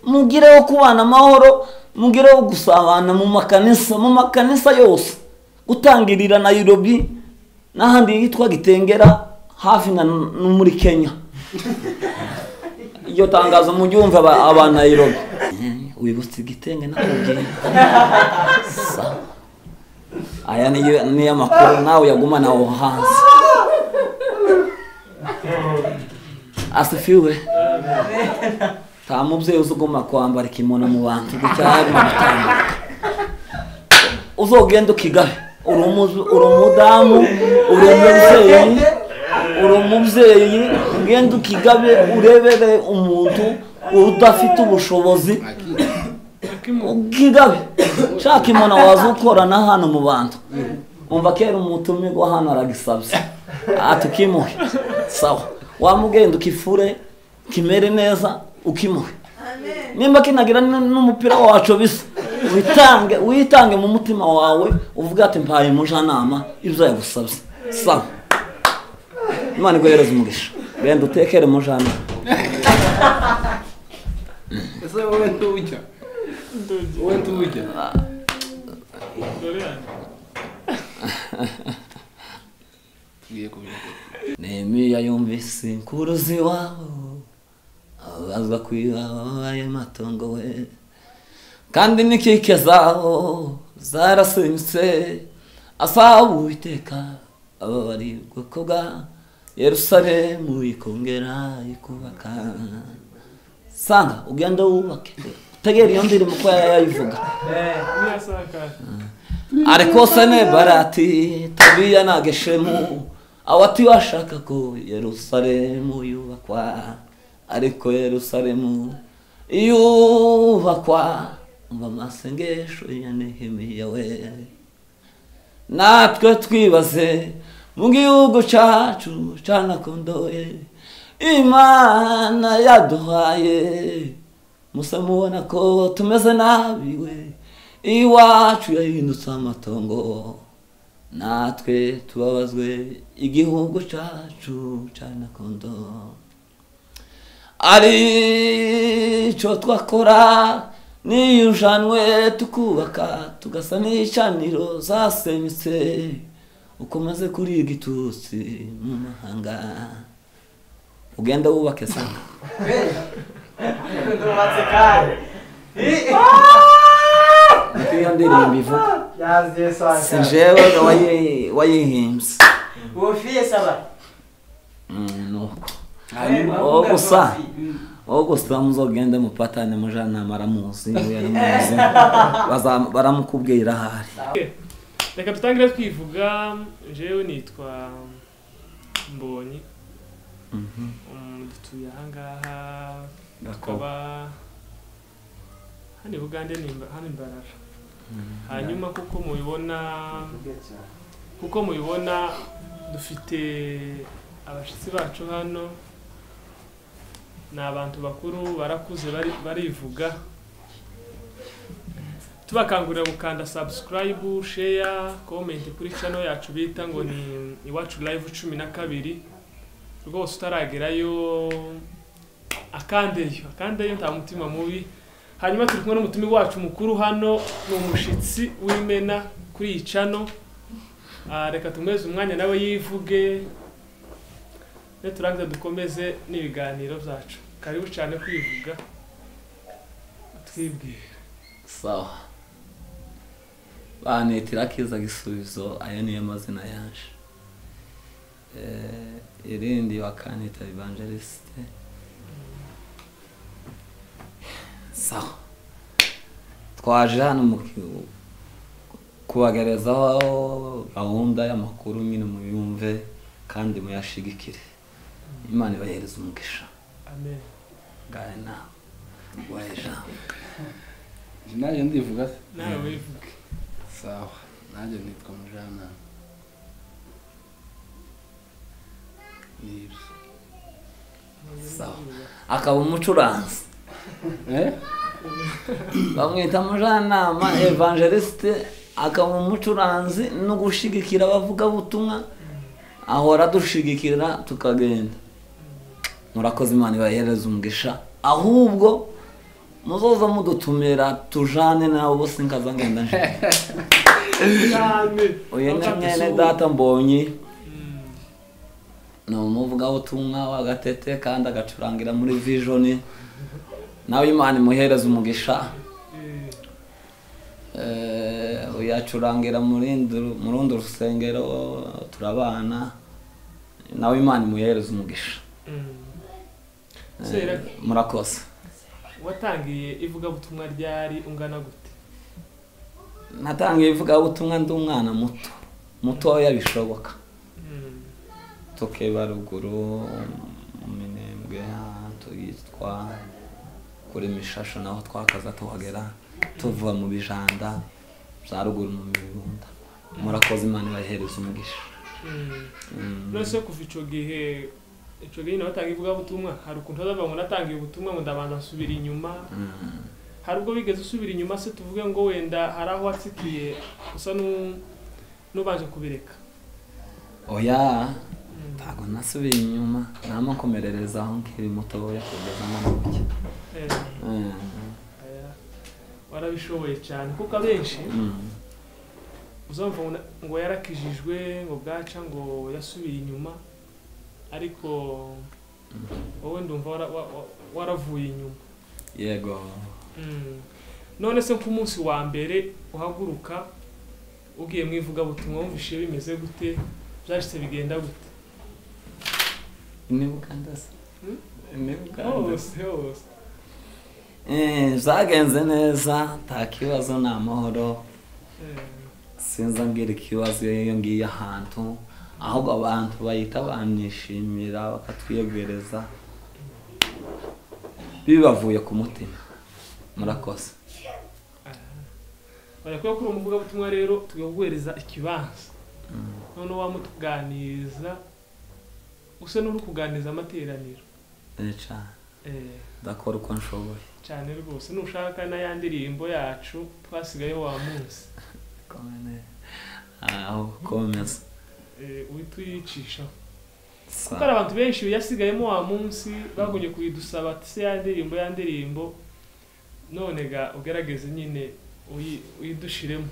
Mugireho kubana amahoro, mugireho gusabana mu makanisa, mu makanisa yose. Gutangirira Nairobi n'ahandi yitwa Gitengera hafi na muri Kenya. Iyo tangazo muryumva aba Nairobi. Wibutse Gitenge nakubwiye. Sawa. Aya ni amakuru nawe yagumana aho hanze. Asifiwe. Ta mubyeyi uzuguma kwambara ikimono mu bantu gucyari mu bitambuka. Uzogenda ukigabe. Uri umudamu, uri umubyeyi, ugenda ukigabe urebere umuntu udafite ubushobozi. Ukigabe. Shaka imono waza ukorana hano mu bantu. Umva kera umutumirwa hano aragisabye. Atukimuhe. Sawa. Wamugenda ukifure kimere neza ukimuhe. Nimba kinagira n'umupira wacu bisa witange, witange mu mutima wawe uvuga ati mpaye mujanama ibyo yagusabye. Sawa. Imana iguhereze umugisha. Genda utekere mujanama. Ese wowe ntujya. Wowe ntujya. Nehemiya yumvise inkuru z'iwabo abazwa kwiba matongo we, kandi n'inkike zaho zarasenyutse. Asaba Uwiteka ababari ubwoko bwa Yerusalemu ikongera ikubaka. Sanga ugenda wubake, utegere iyo ndirimbo uko yayivuga. Ariko Senebalati, Tobiya na Geshemu awati washaka ko Yerusalemu yubakwa, ariko Yerusalemu yubakwa. Umva amasengesho ya Nehemiya we. Natwe twibaze mu gihugu cyacu canakondoye Imana yaduhaye. Musa mubona ko tumeze nabi we, iwacu yahindutse amatongo. Natwe tubabazwe igihugu cyacu canakondo. Arico twakora niyujanwe tukubaka tugasa n'icaniro zasenyutse. Ukomaze kuri igitutsi mu mahanga. Ugenda wubake sanga. Niko ndirimbo ivuga. Si jewe wayihimbye. Nuko. Ogusa muzogende mupatane mujanama aramuzi, yaramuzi. Baramukubwira ahari. Reka tutangire twivuga. Jewe nitwa Mbonyi. Dutuye ahangaha tukaba hano Bugande hano Imbarara. Hanyuma kuko mubibona dufite abashitsi bacu hano, ni abantu bakuru barakuze barivuga. Tubakangurira gukanda subscribe, share, comment kuri channel yacu bita ngo ni Iwacu Live 12. Rwose utaragerayo akandeyo nta mutima mubi. Hanyuma turi kumwe n'umutumi wacu mukuru hano, ni umushitsi w'imena kuri iyi channel. Reka tumweze umwanya nawe yivuge, neturangiza dukomeze n'ibiganiro byacu. Karibu cyane kwivuga twibwira. Sawa. Banitira Kiza Gisubizo, ayo niyo mazina yanje. Irindi bakanita Evangeliste. Sawa. Twaje hano kubagerezaho gahunda y'amakuru nyine muyumve kandi muyashigikire. Imana ibahereze umugisha. Amen. Ngaye nawe. Waje. Nanjye ndivuga se? Nawe wivuge. Sawa. Nanjye nitwa Mujanama. Nibyo. Sawa. Akaba umucuranzi. Bamwita Mujanama Evangeliste, akaba umucuranzi no gushigikira abavuga butumwa, ahora dushigikira tukagenda. Murakoze, Imana ibahereze umugisha. Ahubwo Muzoza mudutumira tujane nawe bose nkaza ngenda nje. Cyane. Uyu ni mwene data Mbonyi. Ni umuvugabutumwa w'agatete kandi agacurangira muri Vision. Nawe Imana imuhereza umugisha. Uyacurangira mu rundi rusengero turabana. Nawe Imana imuhereza umugisha. Murakoze. Watangiye ivugabutumwa ryari ungana gute? Natangiye ivugabutumwa ndi umwana muto. Mutoya bishoboka. Tukeba ruguru mu Minembwe ahantu yitwa kuri Mishasha naho twakaza tuhagera tuva mu bijanda bya ruguru mu Mibunda. Murakoze, Imana ibahereza umugisha. None kuva ico gihe natangiye ivugabutumwa hari ukuntu bazavuga ngo natangiye ubutumwa ngo ndabanza nsubira inyuma. Hari ubwo bigeze usubira inyuma se tuvuge ngo wenda hari aho watsikiye usa n'ubanje kubireka? Oya, ntago nasubiye inyuma, nama nkomerereza aho nkiri mutoya kugeza none. Warabishoboye cyane kuko abenshi uzumva ngo yarakijijwe ngo bwaca ngo yasubiye inyuma, ariko wowe ndumva waravuye inyuma. Yego. None se ku munsi wa mbere uhaguruka ugiye mu ivugabutumwa wumvishe bimeze gute? Byashitse bigenda gute? Nibuka hose hose. Zagenze neza, nta kibazo, ni amahoro. Sinza ngira ikibazo iyo ngiye ahantu, ahubwo abantu bahita banyishimira bakatwiyegereza bibavuye ku mutima. Murakoze. Barakwiye kuri umuvugabutumwa rero tugaguhereza ikibanza. None wamutuganiza usa n'uri kuganiza amateraniro. Cyane. Ndakora uko nshoboye. Cyane rwose, nushaka na ndirimbo yacu twasigaye wa munsi. Aho komeza. Uhita uyicisha. Kuko hari abantu benshi yasigayemo wa munsi bagumye kuyidusaba ati se ya ndirimbo none ga ugerageze nyine uyidushiremo.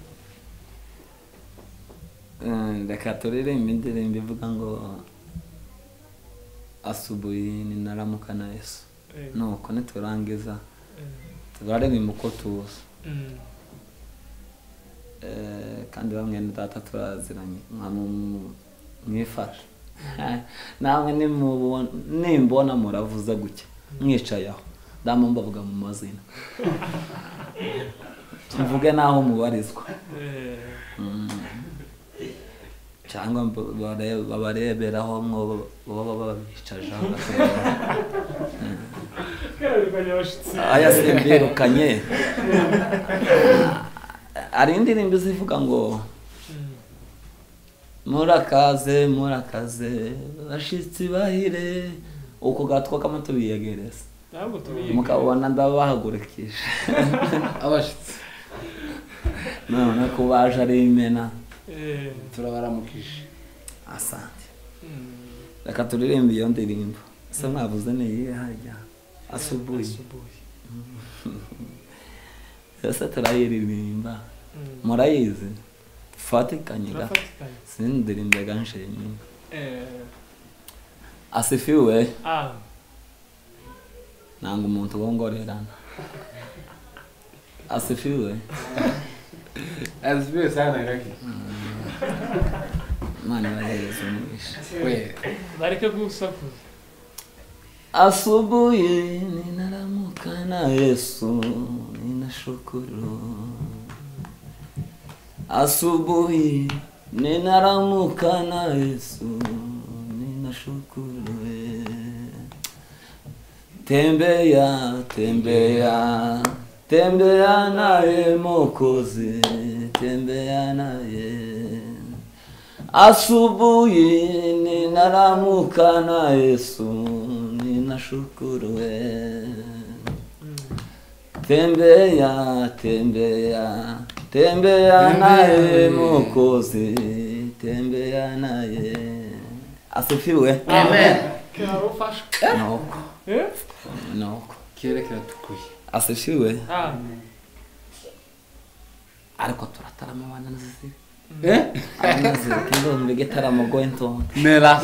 Reka turirimbe indirimbo ivuga ngo asubuhi ninaramuka na Yesu. Nuko niturangiza turaririmba uko tuzi. Kandi bamwe na data turaziranye mwifashe. Namwe nimbona muravuza gutya mwicaye aho ndamo mbavuga mu mazina. Mvuge naho mubarizwa. Cyangwa babareberaho mwo baba babicaje aho. Aya simbirukanye. Ari indirimbo zivuga ngo murakaze murakaze bashitsi bahire, uko gatwa kamwe tubiyegereza. Mukabona ndabahagurikije abashitsi. None ko baje ari imena. Turabaramukije. Asante. Reka turirimbe iyo ndirimbo. Se mwavuze ni iyihe harya? Asubuhi. Ese turayiririmba. Murayizi? Fatikanye ga. Sindirimbe ganshimye. Asifiwe. Nanga umuntu wongorerana. Asifiwe. Asifiwe sana Iraki. Imana ibahereze umugisha. We. Bareke gusakuza. Asubuhi ninaramuka na Yesu ninashukuru. Asubuhi ninaramuka na Yesu ninashukuru. Tembea tembea tembea naye Mwokozi, tembea naye. Asubuhi ninaramuka na Yesu ninashukuru. Tembea tembea tembea naye Mwokozi, tembea naye. Asifiwe. Amen. Noko. Noko. Kera kiratukuye. Asifiwe. Amen. Ariko turatarama abana nazizire. Eh? Kindo muri gitaramo goento. Nera.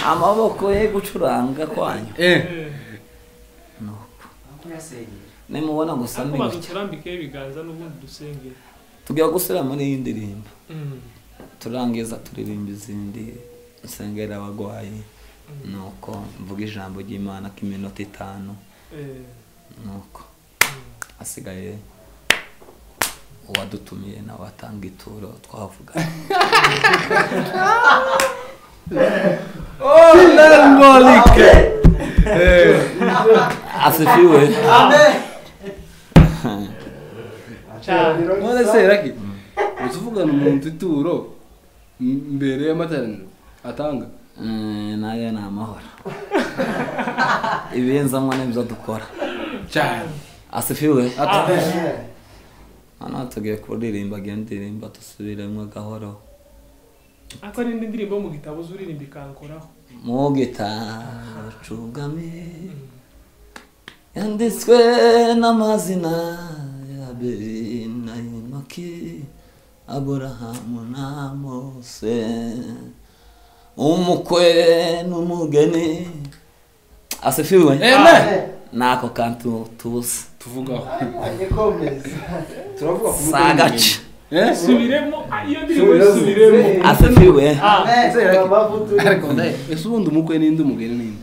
Amaboko ye gucuranga kwanyu. Eh. No. Nimubona gusa Ariko ni banza gutya. turambike ibiganza n'ubundi dusenge. Tugiye gusubira muri iyi ndirimbo. Turangiza turirimba izindi nsengera abagwayi. Nuko mvuga ijambo ry'Imana k'iminota 5. Nuko asigaye uwadutumiye nawe atanga ituro twavuga. Oh, l'almolike. Asifiwe. Amen. None se Raki, utuvugana umuntu ituro mbere y'amateraniro atanga? Nayo ni amahoro. Ibenzamwe n'ibyo dukora. Cyane. Asifiwe. Amen. Hano tugiye kuririmba indirimbo dusubiremo gahoro. Ako ni indi ndirimbo mu gitabo zuririmba ikankoraho. Mu gitabo cugame yanditswe n'amazina ya Abeli na Enoki, Aburahamu na Mose, umukwe n'umugeni. Asifiwe. Amen. Nako kantu tuzi tuvugaho. Turavuga ku sagace. Subiremo iyo ndirimbo subiremo. Asifiwe. Amen. Ariko ndaye ese ubundi umukwe ninde umugeni ninde?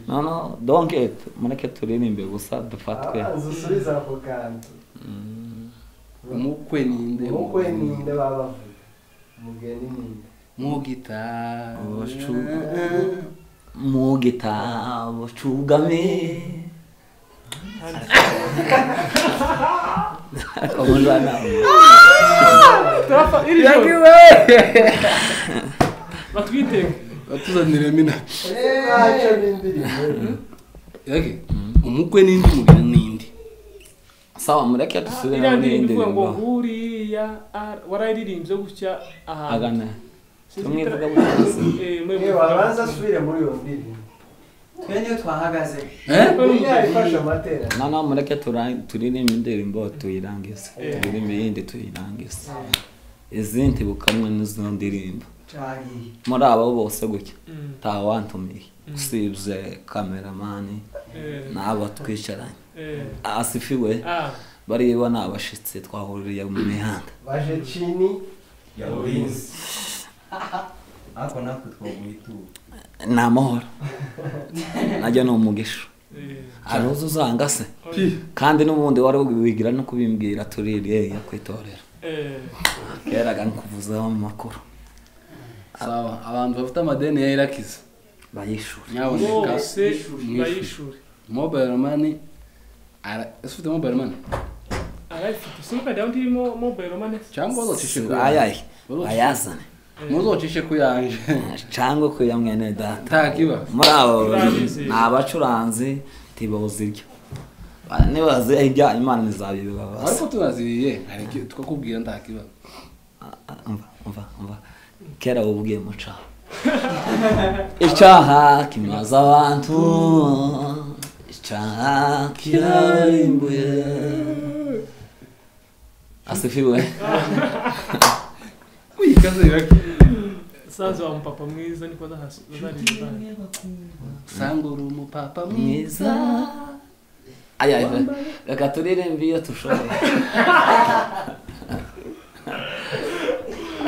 No no, don't get mureke turirimbe gusa dufatwe. Usubiza ako kantu. Umukwe ninde? Umukwe ninde babavuga? Umugeni ninde? Mu gitabo cugame. Turafa iri joro. Batwitege. Batuzanire mina. Ntacyo n'indirimbo. Yake umukwe ninde umugeni ninde? Sawa mureke dusubire Iriya muri iyi ndirimbo ivuga ngo ndirimbo. huriya warayiririmbye gutya ahantu. Agana. Tumwivuga gutya. Muri Wabanza asubire muri iyo ndirimbo. Twe niyo twahagaze. Ifasha amatera. No no, mureke turirimbe indirimbo tuyirangize. Turirimbe iyindi tuyirangize. Izindi bukamwe n'izo ndirimbo. Muri abo bose gutya ntawantumiye usibye kameramani n'abo twicaranye. Asifiwe. Bariba ni abashitsi twahuriye mu mihanda. Baje chini ya ulinzi. Ako natwe twaguhitura. Ni amahoro. Najya ni umugisha. Aruzi uzanga se. Kandi n'ubundi wari wigira no kubimbwira tuririye ya kwitorera. Keraga nkuvuzaho amakuru. Sawa, abantu bafite amadeni ya Irakiza bayishure. Nyaboneka bayishure. Mobile money ufite mobile money? Arayifite. Simukadi yawe ntirimo mobile money? Cyangwa uzocishe ku ayayi. Ayazane. Muzocishe ku yanje. Cyangwa ku ya mwene data. Nta kibazo. Muri abo ni abacuranzi ntibawuzirya. Nibaze ijya Imana izabibabaza. Ariko tunaziriye, hari tukakubwira nta kibazo. Umva. Kera ubwiye mu cyaha. Icyaha kimaze abantu, icyaha kirarimbuye. Asifiwe. Wikaze Iraki. Saza wa mupapa mwiza niko azaririmba. Sangura umupapa mwiza. Aya, reka turirimbe iyo tushoboye.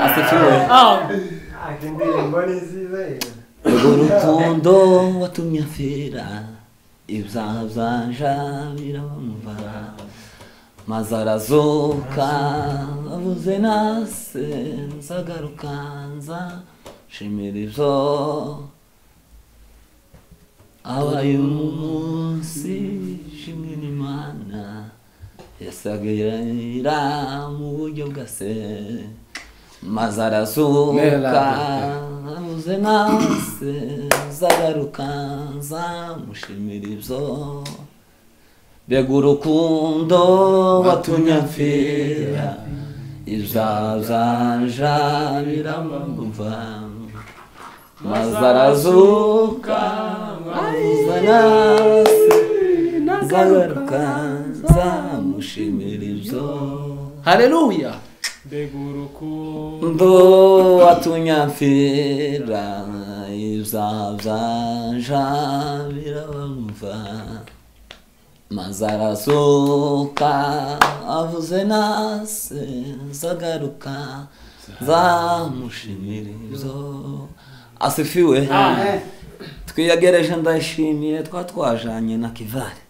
Asifiwe. Indirimbo ni nziza. Urwo rukundo watumye mfira ibyaha byanja birabamva, maze arazuka avuze nase nzagaruka nza nshimira ibyo abaye umunsi shimwe n'Imana yasagirira mu buryo bwa se, maze arazuka avuze nase nzagaruka nza mushimira ibyo. Mbega urukundo watumye mfira ibyaha byanja biramva, Mazarazuka Mazanasi Zagaruka Zamushimira. Haleluya. Mbega urukundo Ndo atunyafira ibyaha byanja birabamva Mazarazuka avuze nase zagaruka zamushimira ibyo. Asifiwe. Twiyagereje ndashimiye twajanye na Kivari.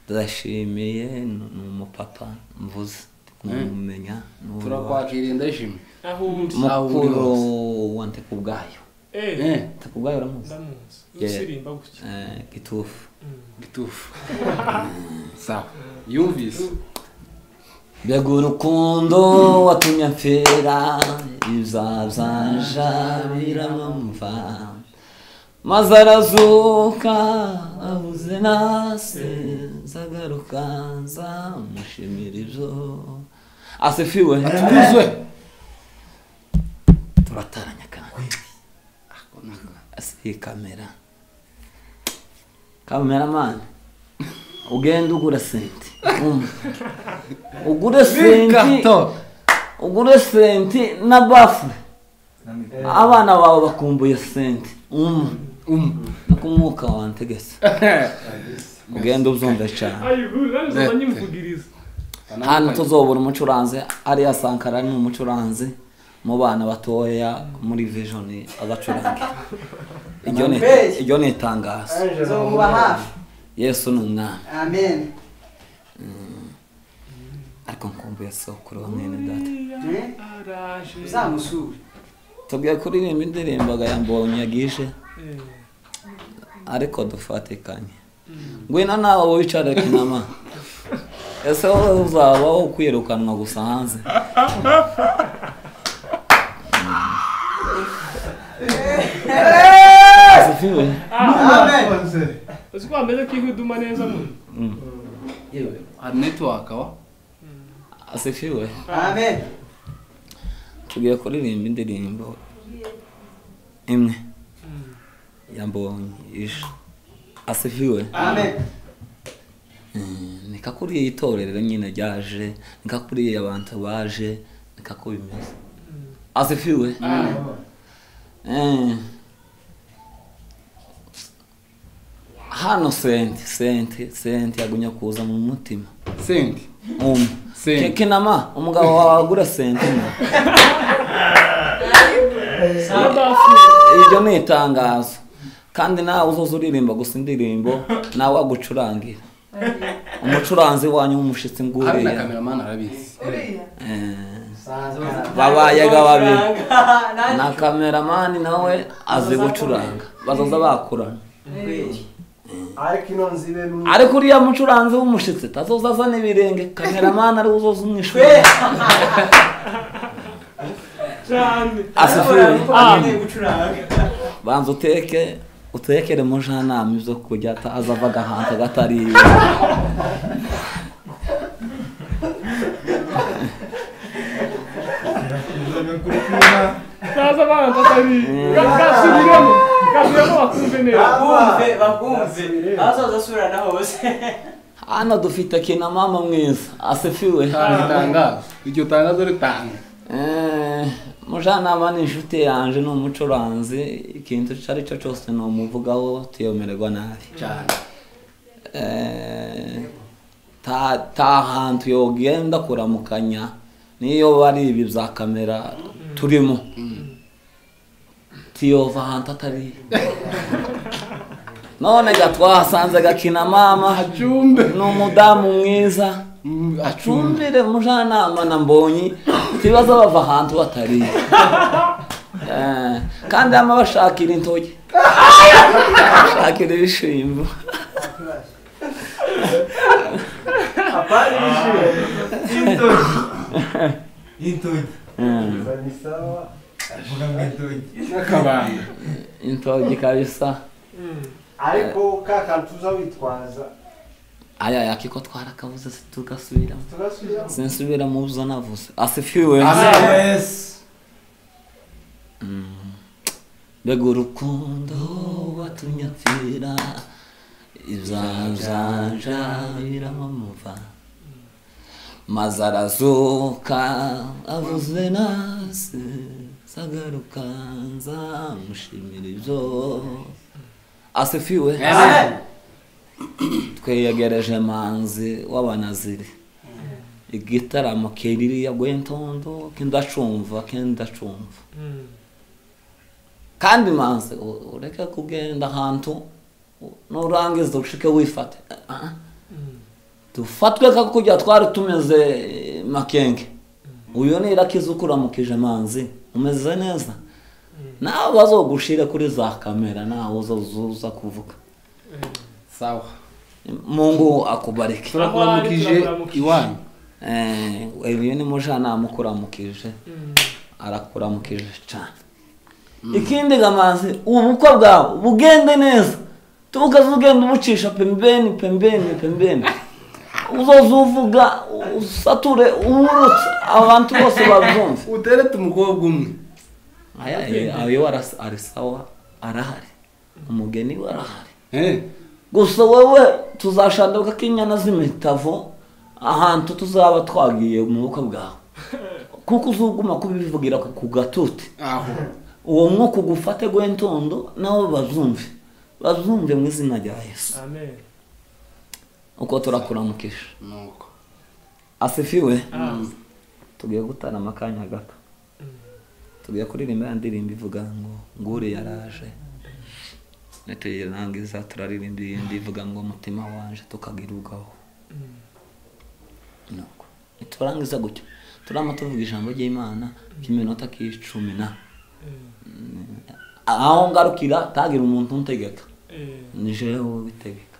Ndashimiye n'umupapa mvuze kumumenya. Turakwakiriye ndashimiye. Aho uri mukuru wa Ntekubwayo. Ntekubwayo uramuzi? Ndamuzi. Usirimba gutya. Gitufu. Gitufu. Sawa. Yumvise. Mbega urukundo watumye mfera ibyaha byanja biramamva Mazarazuka avuze nase zagaruka nzamushimira ibyo. Asifiwe. Atukuzwe. Turataranya kandi. Asifiwe kamera. Cameraman. Ugenda ugura senti. Ugura senti. Ugura senti na bafure. Abana bawe bakumbuye senti. Nakumwuka wantegese. Ugenda ubyumve cyane. Hano tuzobura umucuranzi ariya Sankara ni umucuranzi mu bana batoya muri Vision abacurange. Iryo ni itangazo. Yesu ni umwami. Amen. Ariko nkumbuye sokuru wa mwene data. Uzamusure. Tubwiye kuririmba indirimbo ya Mbonyi yagishe. Ariko dufatikanye. Ngwino nawe wicare kinama. Ese wowe uzaba wo kwirukanwa gusa hanze. Asifiwe. Amen. Uzi ko ameze kihuduma neza mu. Yewe, hari network wa? Asifiwe. Amen. Tugiye kuririmba indirimbo imwe ya Mbonyi isha. Asifiwe. Amen. Nikakuriye itorero nyine ryaje, nikakuriye abantu baje, nikakubimeze. Asifiwe. Amen. Hano senti yagunya kuza mu mutima. Senti. Senti. Kinama umugabo wawe agura senti. Iryo ni itangazo. Kandi nawe uzoza uririmba gusa indirimbo nawe agucurangira. Umucuranzi wanyu w'umushitsi nguriya. Hari na cameraman arabizi. Babaye gababi. Na cameraman nawe azi gucuranga. Bazoza bakurana. Ariko uriya mucuranzi w'umushitsi tazoza azana ibirenge, cameraman ari uzoza umwishura. Cyane. Asifiwe. Banza uteke utekere mujanama ibyo kurya azava agahanta gatariye. Taza abantu atariye. Gasubiremo. Gasubiremo bakumve neza. Bakumve. Azaza asubirana hose. Hano dufite kina mama mwiza. Asifiwe. Itangazo. Iryo tangazo ritanga. Mujanama ni inshuti yanje ni umucuranzi, ikintu icyo ari cyo cyose numuvugaho tuyomererwa nabi cyane. Ta hantu yogenda kuramukanya niyo bari ibi bya kamera turimo tiyova hantu atari. None gatwasanze gakina mama acumbe ni umudamu mwiza acumbire mujanama na Mbonyi tibaza bava ahantu batari. Kandi ama bashakira intoki. Bashakira ibishimbo. Apari ibishimbo. Intoki. Nakabanga. Intoki kabisa. Ariko kakantu uza witwaza. Aya yakiko twarakabuze tugasubiramo. Sinsubira mu byo navuze. Asifiwe. Amen. Mbega urukundo watunyapfira ibyaha biramuva maze arazuka avuze nase sagaruka nzamushimira ibyo. Asifiwe. Amen. Tweyegereje Manzi w'Abanaziri. Igitaramo kiririya gwentondo kindacumva kindacumva. Kandi Manzi ureke kugenda ahantu nurangiza ushike wifate. Tufatwe kakujya twari tumeze makenge. Uyo ni Irakiza ukuramukije Manzi umeze neza. Nawe bazogushira kuri za kamera nawe uzozuza kuvuga. Sawa. Mungu akubariki. Turakuramukije iwanyu. Uyu ni mujana mukuramukije. Arakuramukije cyane. Ikindi gamazi ubukwe bwawe bugende neza. Tukazugenda ubucisha pembeni pembeni pembeni. Uzozuvuga usature urutse abantu bose babyumve. Uterete umukobwa umwe. Aya ayo ari sawa arahari. Umugeni we arahari. Gusa wowe tuzashanduka kinyana z'imitavo ahantu tuzaba twagiye mu bukwe bwawe. Kuko uzuguma kubivugira ku gatuti. Aho. Uwo mwuka ugufate gwentondo nawe bazumve. Bazumve mu izina rya Yesu. Amen. Uko turakuramukisha. Nuko. Asifiwe. Tugiye gutarama akanya gato. Tugiye kuririmba ya ndirimbo ivuga ngo ngure yaraje. Nituyirangiza turaririmba iyindi ivuga ngo umutima wanje tukagira ubwaho. Nuko. Niturangiza gutyo. Turama tuvuga ijambo ry'Imana k'iminota k'icumi na. Aho ngarukira tagira umuntu untegeka. Ni jewe witegeka.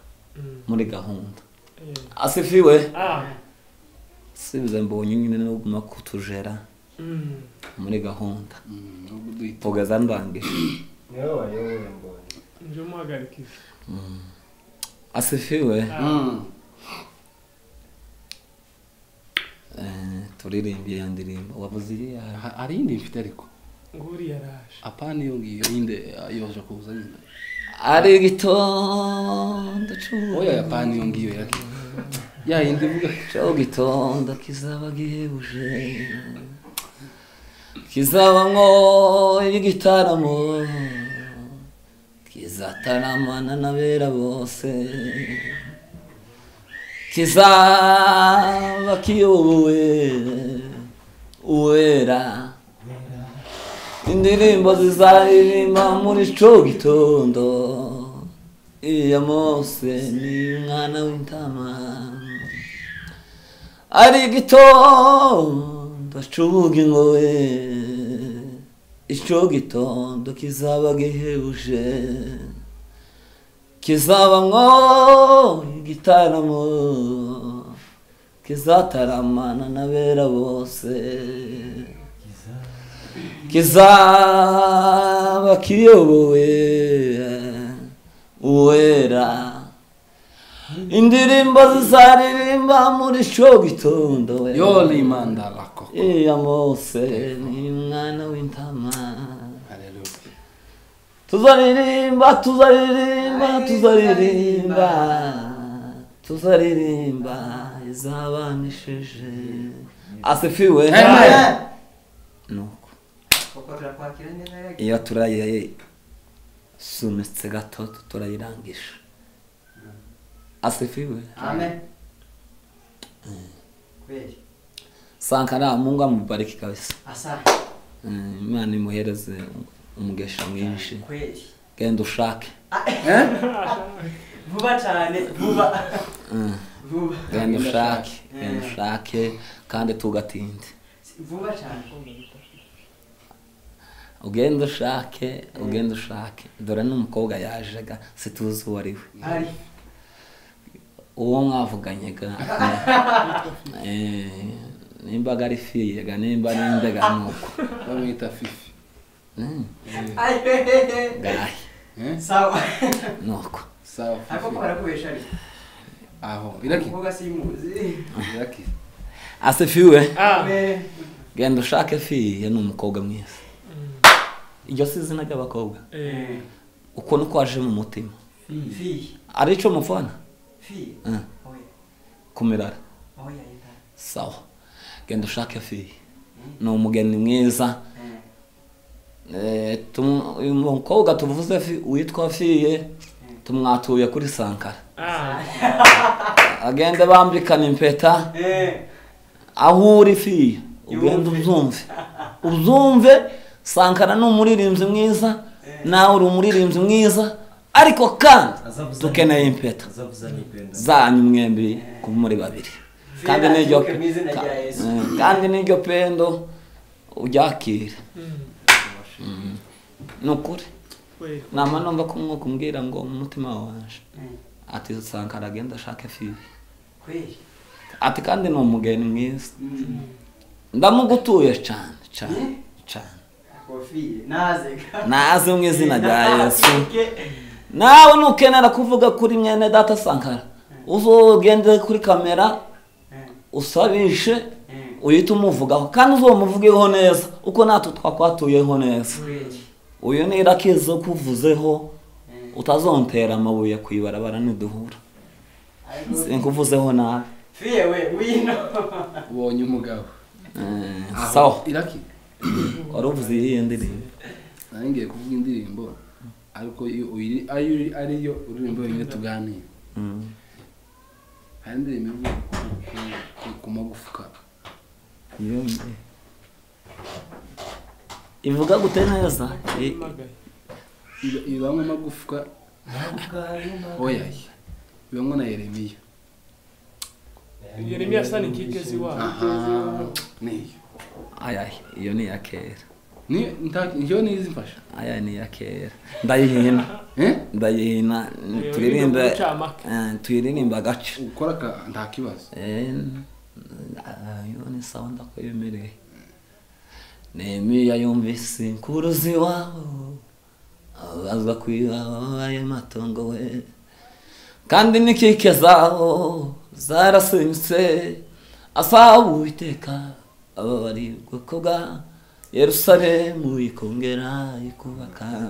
Muri gahunda. Asifiwe. Sibize mbonye nyine no guma kutujera. Muri gahunda. Tugeza ndangije. Niwe wayoboye mbonye. Nje muhagarikiza. Asifiwe. Turirimbiye ya ndirimbo wavuze iriya hari indi mfite ariko nguri yaraje. Apana iyo ngiyo inde yoje kuza nyine. Ari gitondo cy'ubu. Oya apana iyo ngiyo yake. Ya indi vuga cyo gitondo kizaba gihebuje. Kizabamwo igitaramo kizataramana n'abera bose. Kizaba kiyobowe uwera. Indirimbo zizaririmba muri ico gitondo. Iya Mose ni umwana w'intama. Ari igitondo c'ubugingo we. Ico gitondo kizaba gihebuje. Kizabamwo igitaramo kizataramana n'abera bose. Kizaba kiyobowe uwera. Indirimbo zizaririmba muri ico gitondo. Yoli mandala koko. Iya Mose ni umwana w'intama. Haleluya. Tuzaririmba tuzaririmba tuzaririmba tuzaririmba izabanisheje. Asifiwe. Amen. Nuko. Iyo turaye sunitse gato turayirangisha. Asifiwe. Amen. Kweli. Sankara Mungu amubariki kabisa. Asante. Imana imuhereze umugesha mwinshi. Kweli. Genda ushake. Vuba cyane, vuba. Vuba. Genda ushake, genda ushake kandi tugatinde. Vuba cyane. Ugenda ushake, ugenda ushake. Dore n'umukobwa yaje ga situzi uwo ari we. Ari. Uwo mwavuganye ga. Nimba ari fiye ga nimba ari ndega nuko. Bamwita Fifi. Gahi. Sawa. Nuko. Sawa. Ariko ko barakubesha ari. Aho, iraki. Umukobwa simuzi. Iraki. Asifiwe. Amen. Genda ushake fiye ni umukobwa mwiza. Iryo si izina ry'abakobwa. Uko nuko waje mu mutima. Arico mufana? Kumirara. Sawa. Genda ushake Fiye. Ni umugeni mwiza. Uyu mukobwa tuvuze witwa Fiye tumwatuye kuri Sankara. Agende bambikana impeta. Aho uri Fiye ugende uzumve. Uzumve Sankara ni umuririmbyi mwiza, nawe uri umuririmbyi mwiza, ariko kandi dukeneye impeta zanyu mwembi muri babiri. Kandi n'iryo kandi n'iryo pendo uryakira. Nukuri nama numva ko umwuka umbwira ngo umutima wanje ati Sankara agenda ashake Fiye. Ati kandi ni umugeni mwiza. Ndamugutuye cyane cyane cyane. Naze mu izina rya Yesu. Nawe nukenera kuvuga kuri mwene data Sankara, uzogende kuri kamera usabishe uhite umuvugaho, kandi uzomuvugeho neza uko natwe twakwatuyeho neza. Uyu ni Irakiza kuvuzeho, utazontera amabuye kwibarabara niduhura. Sinkuvuzeho nabi. Fiye we wino. Ubonye umugabo. Sawa. Iraki. Wari uvuze iyihe ndirimbo? Nari ngiye kuvuga indirimbo ariko ariyo uririmbo wenyine tuganira. Hari indirimbo ivuga ku magufwa. Ivuga gute neza? Ibamwe amagufwa. Oya. Ibamwe na Yeremiya. Yeremiya asa n'ikikezi wabo. Niyo. Aya, iyo ni iya kera. Ni iyo ni izimfasha. Aya ni iya kera. Ndayihina. Ndayihina turirimba. Turirimba gace. Ukora nta kibazo. Iyo ni sawa ndakwemereye. Nehemiya yumvise inkuru z'iwabo, abazwa kwiba ayo matongo we. Kandi n'inkike zaho zarasenyutse, asaba Uwiteka ababari ubwoko bwa Yerusalemu ikongera ikubaka.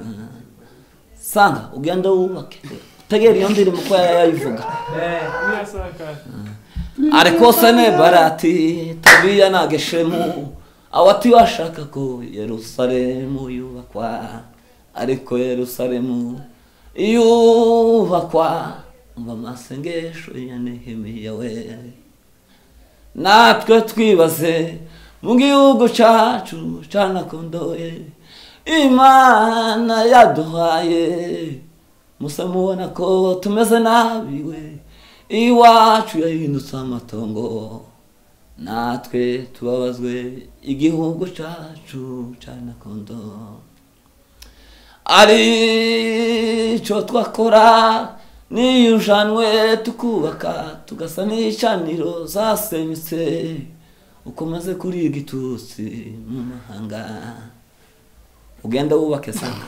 Sanga ugende wubake. Utegere iyo ndirimbo uko yayivuga. Ariko Senebalati, Tobiya na Geshemu awati washaka ko Yerusalemu yubakwa, ariko Yerusalemu yubakwa umva amasengesho ya Nehemiya we. Natwe twibaze mu gihugu cyacu canakondoye Imana yaduhaye, musa mubona ko tumeze nabi we, iwacu yahindutse amatongo. Natwe tubabazwe igihugu cyacu canakondo. Arico twakora niyujanwe tukubaka tugasa n'icaniro zasenyutse, ukomaze kuri igitutsi mu mahanga. Ugenda wubake Sanga.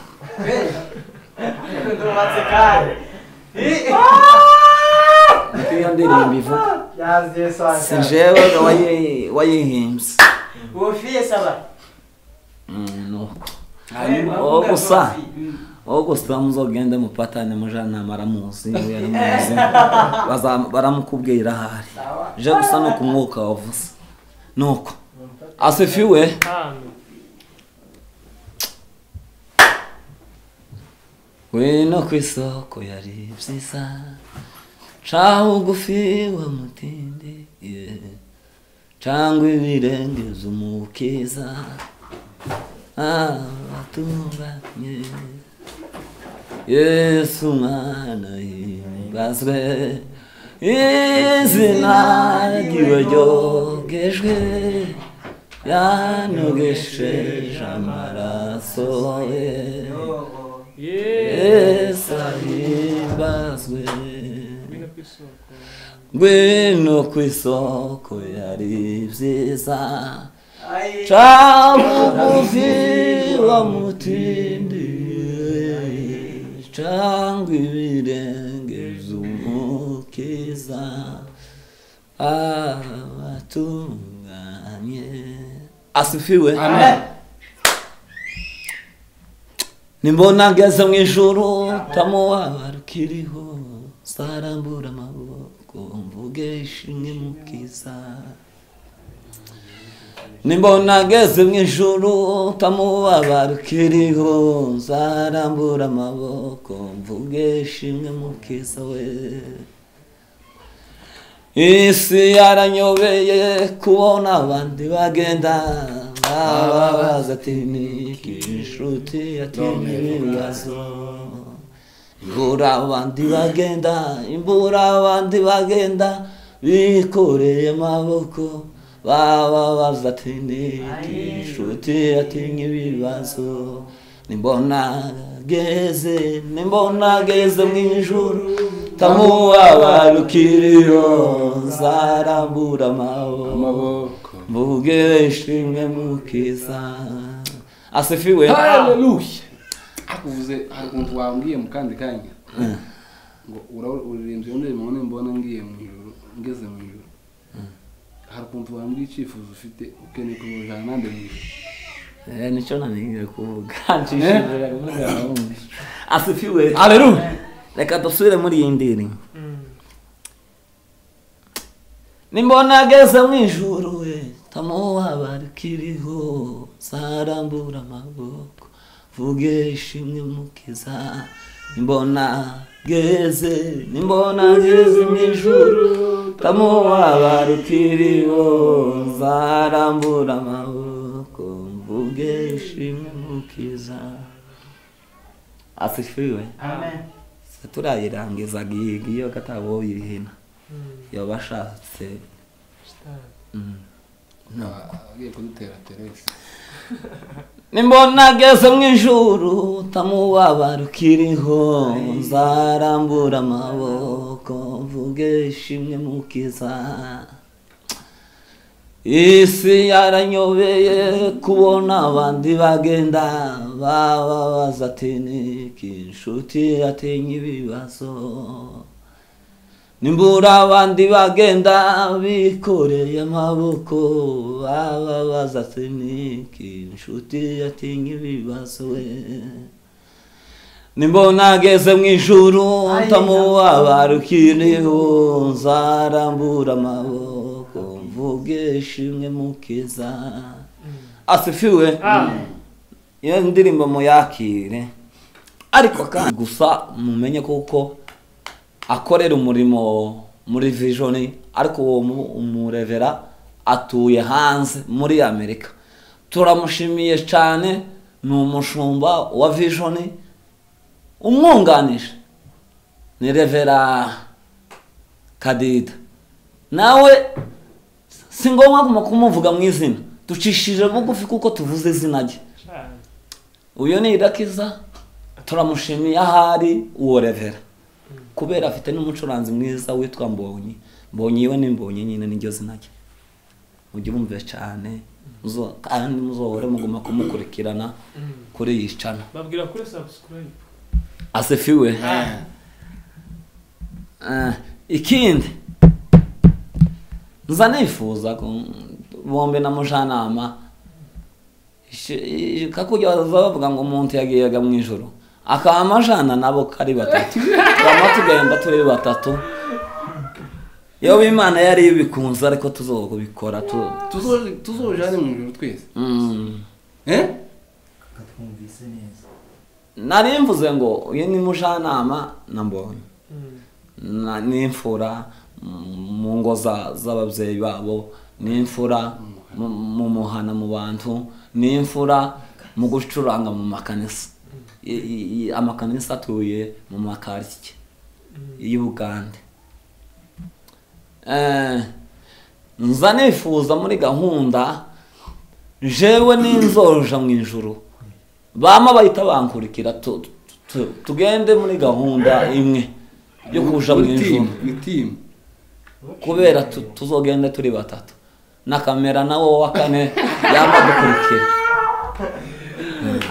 Niko iyo ndirimbo ivuga. Si jewe wayihimbye. Nuko. Wowe gusa muzogende mupatane mujana baramuzi baramukubwira ahari. Je gusa no kumwuka wavuze. Nuko. Asifiwe. Ngwino kw'isoko yari vyiza, ca bugufi wa mutindi, cangwa ibirenge vy'umukiza abatunganye. Yesu mwana himbazwe, izina ryiwe ryogejwe, yanogesheje amaraso ye. Yesu ahimbazwe. Ngwino kw'isoko yari vyiza, ca bugufi wa mutindi, cangwa ibirenge vy'umukiza abatunganye. Asifiwe. Amen. Nimbona ngeze mu ijuru tamuwabara ukiriho, nzarambura amaboko mvuge ishimwe mukiza. Nimbona ngeze mu ijuru tamuwabara ukiriho, nzarambura amaboko mvuge ishimwe mukiza we. Isi yaranyobeye kubona abandi bagenda, bababaza ati niki inshuti ati ibibazo. Imbura abandi bagenda, imbura abandi bagenda, bikoreye amaboko, bababaza ati niki inshuti ati ibibazo. Nimbona geze, nimbona geze mu ijuru tamuwabara ukiriho, nzarambura amaboko mvuge ishimwe mukiza. Asifiwe. Haleluya. Akuvuze hari ukuntu wambwiye mu kandi kanya ngo uririmbye indirimbo nimbona ngiye mu ijuru, ngeze mu ijuru. Hari ukuntu wambwiye icyifuzo ufite ukeneye kumujana nande mu ijuru. Nicyo nanigiye kuvuga. Nshishije kuvuga. Asifiwe. Haleluya. Reka dusubire muri iyi ndirimbo. Nimbona geze mu ijuru we tamuwabara ukiriho, nzarambura amaboko mvuge ishimwe mukiza. Nimbona geze, nimbona geze mu ijuru tamuwabara ukiriho, nzarambura amaboko mvuge ishimwe mukiza. Asifiwe. Amen. Turayirangiza giyo katabo yihina. Yabashatse. No, agiye kudutera Teresa. Nimbona geze mu ijuru tamuwabara ukiriho, nzarambura amaboko mvuge ishimwe mukiza. Isi yaranyobeye kubona abandi bagenda, bababaza ati niki inshuti atinya ibibazo. Nimbura abandi bagenda bikoreye amaboko, bababaza ati niki inshuti atinya ibibazo we. Nimbona geze mu ijuru tamuwabara ukiriho, nzarambura amaboko mvuge ishimwe mukiza. Asifiwe. Iyo ndirimbo muyakire, ariko kandi gusa mumenye kuko akorera umurimo muri Vision, ariko uwo umurevera atuye hanze muri Amerika. Turamushimiye cyane, ni umushumba wa Vision umwunganisha ni Revera Kadida. Nawe si ngombwa kumuvuga mu izina, ducishije bugufi kuko tuvuze izina rye. Uyu ni Irakiza, turamushimiye ahari uwo Revera kubera afite n'umucuranzi mwiza witwa Mbonyi. Mbonyi we ni Mbonyi nyine niryo zina rye. Mujye bumve cyane, kandi muzohore muguma kumukurikirana kuri iyi channel. Babwira kuri subscribe. Asifiwe. Ikindi nza nifuza bombe na mujanama kakujya bavuga ngo umuntu yagiyaga mu ijoro akamajana nabo kari batatu, bama tugenda turi batatu. Yo Imana yari ibikunze ariko tuzobikora tuzojane mu ijoro twese. Katwumvise neza. Nari mvuze ngo uyu ni mujanama na Mbonyi n'imfura mu ngo z'ababyeyi babo, n'imfura mu muhana mu bantu, n'imfura mu gucuranga mu makanisa. Amakanisa atuye mu makaritsiye y'Ubugande. Nza nifuza muri gahunda jewe n'inzoja mu ijuru bama bahita bankurikira, tugende muri gahunda imwe yo kuja mu ijuru kubera tuzogende turi batatu na kamera nawo wa kane yama dukurikira.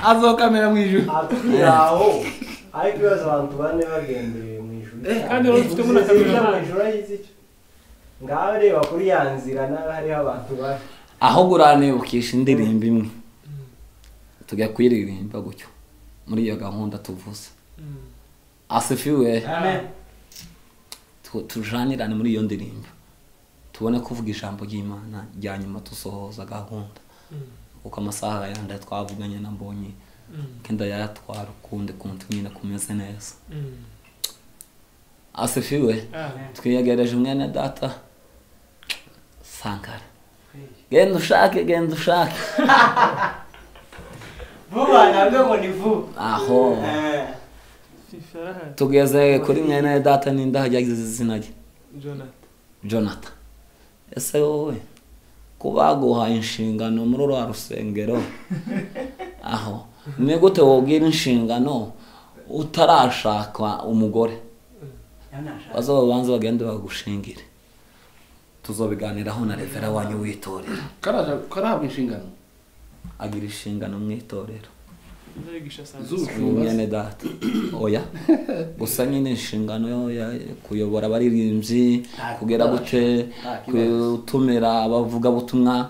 Azo kamera mu ijuru aho ariko ibibazo abantu bane bagendeye mu ijuru kandi rero ufite muna kamera mu ijuru ayizica ngaho reba kuri ya nzira naho hariho abantu bari aho guranibukisha indirimbo imwe tujya kuyiririmba gutyo. Muri iyo gahunda tuvuze. Asifiwe. Amen. Tujanirane muri iyo ndirimbo. Tubone kuvuga ijambo ry'Imana rya nyuma tusohoza gahunda. Kuko amasaha yandi twavuganye na Mbonyi kenda yayatwara ukundi kuntu nyine kumeze neza. Asifiwe. Twiyegereje mwene data Sankara. Genda ushake, genda ushake. Vuba nabwo ngo ni vuba. Aho. Tugeze kuri mwene data ninda yagize izina rye. Jonathan. Ese wowe kubaguha inshingano muri rwa rusengero aho ni gute wobwira inshingano utarashaka umugore? Bazobanza bagende bagushingire. Tuzobiganiraho na revera wanyu w'itorero. Karahabwa inshingano. Agira inshingano mu itorero. Mwene data. Oya. Gusa nyine inshingano yo kuyobora abaririmbyi, kugera gute, gutumira abavuga butumwa,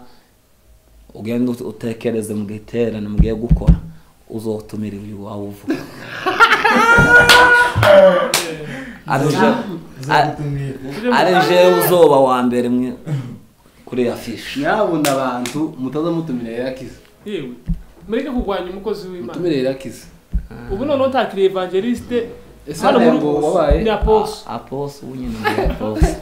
ugenda utekereze mu giterane mugiye gukora, uzotumira uyu wawe uvuga. Arije uzoba wa mbere mwe kuri afishe. Nyabona abantu mutazamutumira Irakiza. Yewe. Mureke kugwanya umukozi w'Imana. Mutumire Irakiza. Ubu none utakiriye evangeliste hano muri wabaye ni apostle. Apostle unyine ni apostle.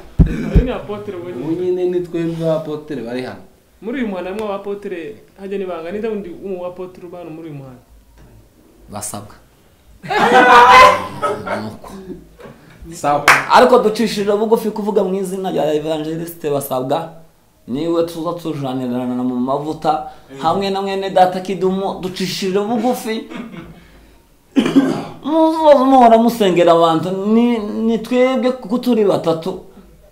Ni apotre wenyine. Unyine ni twebwe apotre bari hano. Muri uyu muhana mwe apotre hajya nibanga ninde undi umu apotre ubano muri uyu muhana? Basabwa. Sawa. Ariko ducishije bugufi kuvuga mu izina rya evangeliste basabwa niwe tuza tujanirana mu mavuta hamwe na mwene data Kidumu ducishije bugufi. Muzoza muhora musengera abantu ni twebwe kuko turi batatu.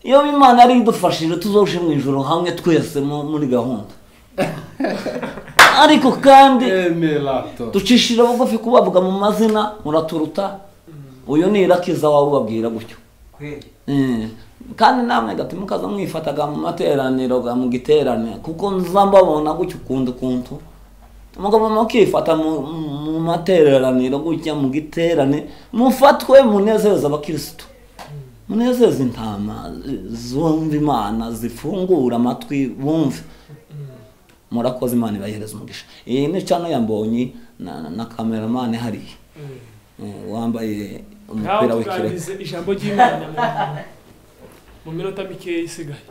Iyo Imana ari idufashije tuzoje mu ijuru hamwe twese muri gahunda. Ariko kandi ducishije bugufi kubavuga mu mazina muraturuta. Uyu ni Irakiza wawe ubabwira gutyo. Kandi namwe gati mukaza mwifataga mu materaniro ga mu giterane kuko nzambabona gutyo kundu kuntu. Mugabo mukifata mu materaniro gutya mu giterane mufatwe munezeza abakristo. Munezeza intama zumva Imana zifungura amatwi bumve. Murakoze Imana ibahereza umugisha. Iyi ni channel ya Mbonyi na cameraman hariya. Wambaye umupira w'ikirere. Ijambo ry'Imana mu minota mike isigaye.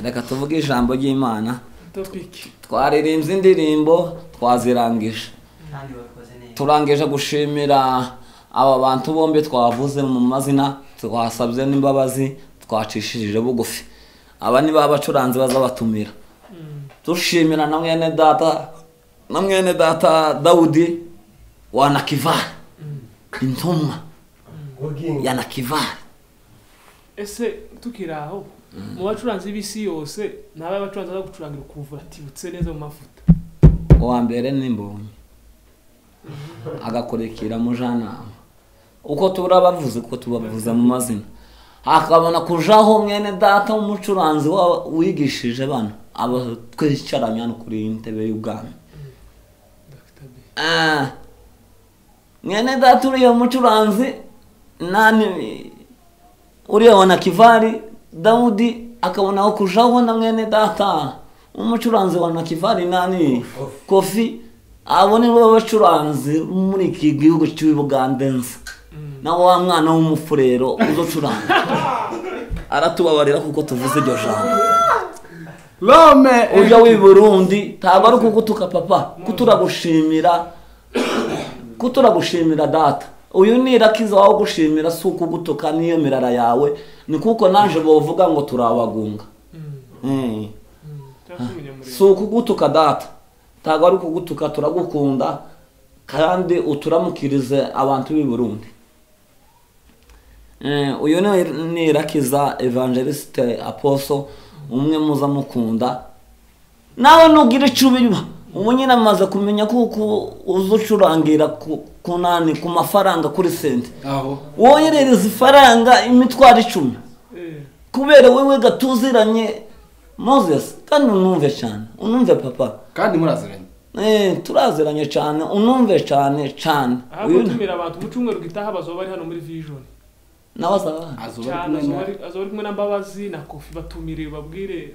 Reka tuvuge ijambo ry'Imana. Topic. Twaririmbye indirimbo twazirangije. Kandi bakoze neza. Turangije gushimira aba bantu bombi twavuze mu mazina, twasabye n'imbabazi, twacishije bugufi. Aba ni babacuranzi bazabatumira. Dushimira na mwene data, na mwene data Daudi wa Nakivari. Intumwa ya Nakivari. Ese tukiraho mu bacuranzi b'isi yose nabaye abacuranzi baza gucurangira kuvura atibutse neza mu mafuta. Uwa mbere ni Mbonyi agakurekera mujanama uko turabavuze uko tubavuza mu mazina, akabona kujaho mwene data umucuranzi wigishije bana abo twicaranye hano kuri intebe y'ubwami. Mwene data uriya mucuranzi nani uriya wa Nakivari Daudi akabona kujaho na mwene data umucuranzi wa Nakivari nani Kofi. Abo ni bo bacuranzi muri iki gihugu cy'Ubugande nza. Na wa mwana w'umufurero uzocuranga aratubabarira kuko tuvuze iryo jambo. Rome ujya w'i Burundi ntabwo ari kugutuka papa, kuturagushimira, kuturagushimira data. Uyu ni Irakiza wawe gushimira si ukugutuka niyo mirara yawe, ni kuko naje bovuga ngo turabagunga. Si ukugutuka data, ntabwo ari ukugutuka, turagukunda kandi uturamukirize abantu b'i Burundi. Uyu ni Irakiza Evangeliste Apostle, umwe muza mukunda. Nawe nugira icyo ubiba, ubu nyine amaze kumenya kuko uzucurangira kunani ku mafaranga kuri sente. Woherereza ifaranga imitwaro 10 kubera wewe gatuziranye Moses, kandi unumve cyane, unumve papa. Kandi muraziranye. Turaziranye cyane, unumve cyane cyane. Ahubwo tumira abantu mu cyumweru gitaha bazoba bari hano muri Vision. Nawe azaba azoba ari kumwe na Mbabazi na Kofi, batumire babwire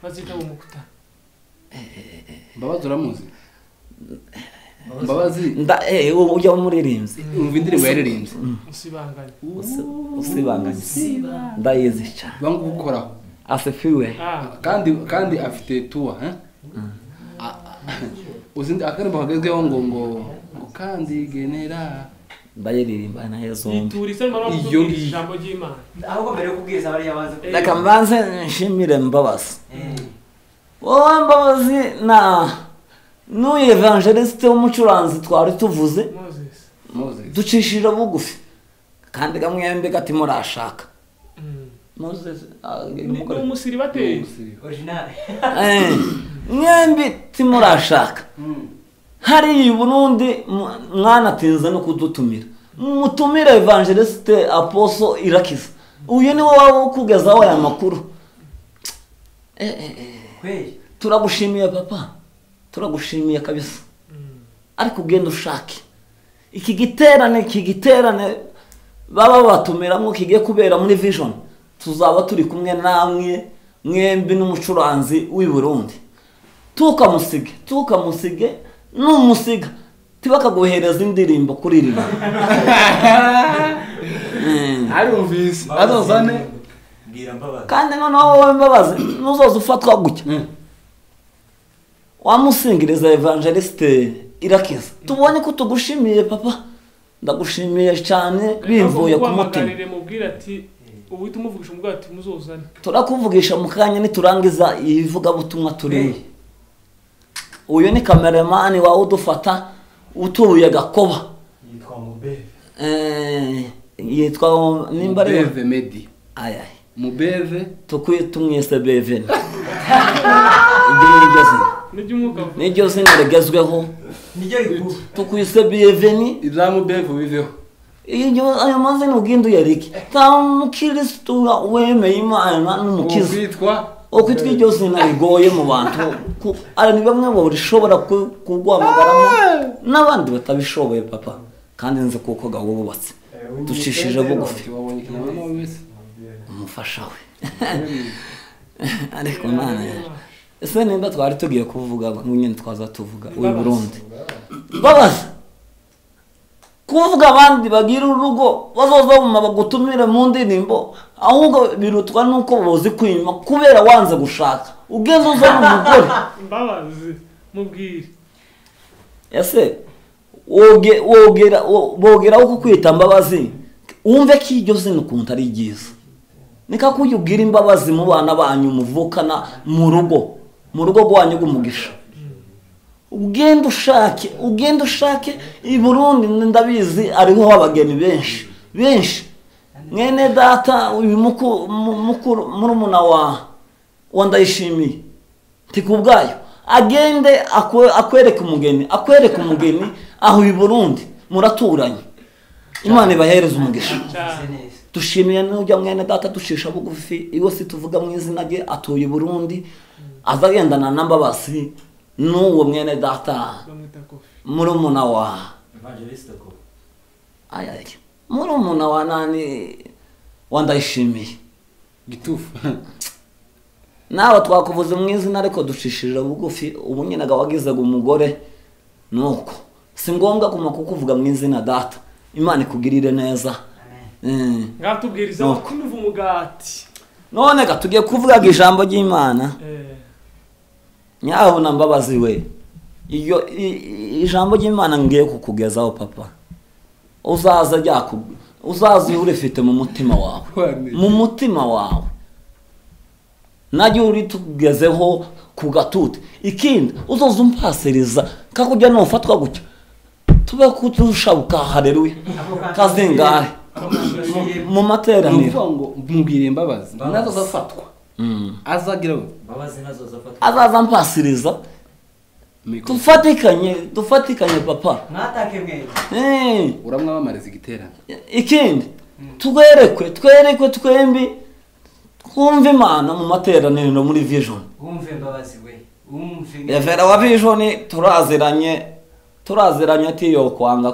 bazitaba umukutano. Mbabazi uramuzi? Mbabazi nda ujya umuririmbyi. Umva indirimbo yaririmbye. Usibanganye. Usibanganye. Ndayizi cyane. Bangu gukoraho. Asifiwe. Kandi afite tour, hein? Uzindi akarimbo kagezweho ngo kandi genera ndayiririmba na zombi. Iturize mara kubwiriza ijambo ry'Imana. Ahubwo mbere yo kubwiriza bari yabanze. Reka mbanze nshimire Mbabazi. Wowe Mbabazi na n'uyu evangeliste w'umucuranzi twari tuvuze Moses. Ducishije bugufi kandi gamwembe gati murashaka. Moses ni umusiribateri original. Mwembi timurashaka. Hari Burundi mwanatinze no kudutumira. Mutumire evangeliste Apostle Irakiza. Uyu ni wowe ukugezaho aya makuru. Turagushimiye papa. Turagushimiye kabisa. Ariko ugenda ushake. Iki giterane baba batumiramo kigiye kubera muri Vision. Tuzaba turi kumwe namwe mwembi n'umucuranzi w'i Burundi. Tukamusige numusiga tibakaguhereza indirimbo kuririmba. Arumvise azozane bwira Mbabazi. Kandi noneho wowe Mbabazi nuzoza ufatwa gutya. Wamusingiriza evangeliste Irakiza. Tubonye ko tugushimiye papa. Ndagushimiye cyane bimvuye ku mutima. Mubwira ati ubuhita umuvugisha umubwira ati muzozane. Turakuvugisha mu kanya niturangiza ivuga butumwa turi. Uyu ni kameramani wawe udufata utuye Gakoba. Yitwa Mubeve. Yitwa nimba ari Mubeve Medi. Ayaye. Mubeve tukwiye tumwese Beve. Niryo zina rigezweho. Niryo rikuru. Tukwise Beveni. Ibya Mubeve biveho. Iyo ayo mazina uginduye riki. Ta mukristo wemeye Imana n'umukiza. Ukwitwa okwitwa iryo zina rigoye mu bantu. Ari ni bamwe bo rishobora kugwamagaramo n'abandi batabishoboye papa. Kandi nzi kuko gawubatse. Ducishije bugufi. Umufasha we. Ariko mana ese nimba twari tugiye kuvuga nyine twaza tuvuga uyu Burundi. Mbabazi kuvuga abandi bagira urugo bazoza mu bagutumire mu ndirimbo ahubwo birutwa nuko bozi kwima kubera wanze gushaka ugeze uza n'umugore. Mbabazi mubwire ese wogera uko kwita Mbabazi wumve ko iryo zina ukuntu ari ryiza. Nika kuyubwira imbabazi mu bana banyu muvukana mu rugo rwanyu rw'umugisha. Ugenda ushake i Burundi ndabizi ariho abageni benshi. Mwene data uyu mukuru murumuna wa Ndayishimiye tikubwayo agende akwereke umugeni aho i Burundi muraturanye. Imana ibahereze umugisha. Dushimiye n'ujya mwene data dushisha bugufi iwe si tuvuga mu izina rye atuye i Burundi azagendana na Mbabazi n'uwo mwene data murumuna wa Evangeliste ko ayaye murumuna wa nani wa Ndayishimiye gitufu. Nawe twakuvuze mu izina ariko dushishije bugufi ubu nyine wagizaga umugore nuko si ngombwa kuma kukuvuga mu izina data. Imana ikugirire neza. Ngatubwiriza kunuva umugati. None ga tugiye kuvuga ijambo ry'Imana. Nyaho na Mbabazi we. Iyo ijambo ry'Imana ngiye kukugezaho papa. Uzaza uzaza urifite mu mutima wawe. Mu mutima wawe. Najye uri tugezeho ku gatute. Ikindi uzoza umpasiriza kakujya nofatwa gutya. Tube kutushabuka haleluya. Kazingahe mu materaniro ngo mubwire Mbabazi nazo zafatwa. Azagira Mbabazi nazo zafatwa. Azaza mpasiriza. Dufatikanye papa. Mwatake mwe. Uramwamamariza igiterane. Ikindi twerekwe twembi twumve Imana mu materaniro muri Vision. Wumve Mbabazi we. Revera wa Vision turaziranye atiyo kwanga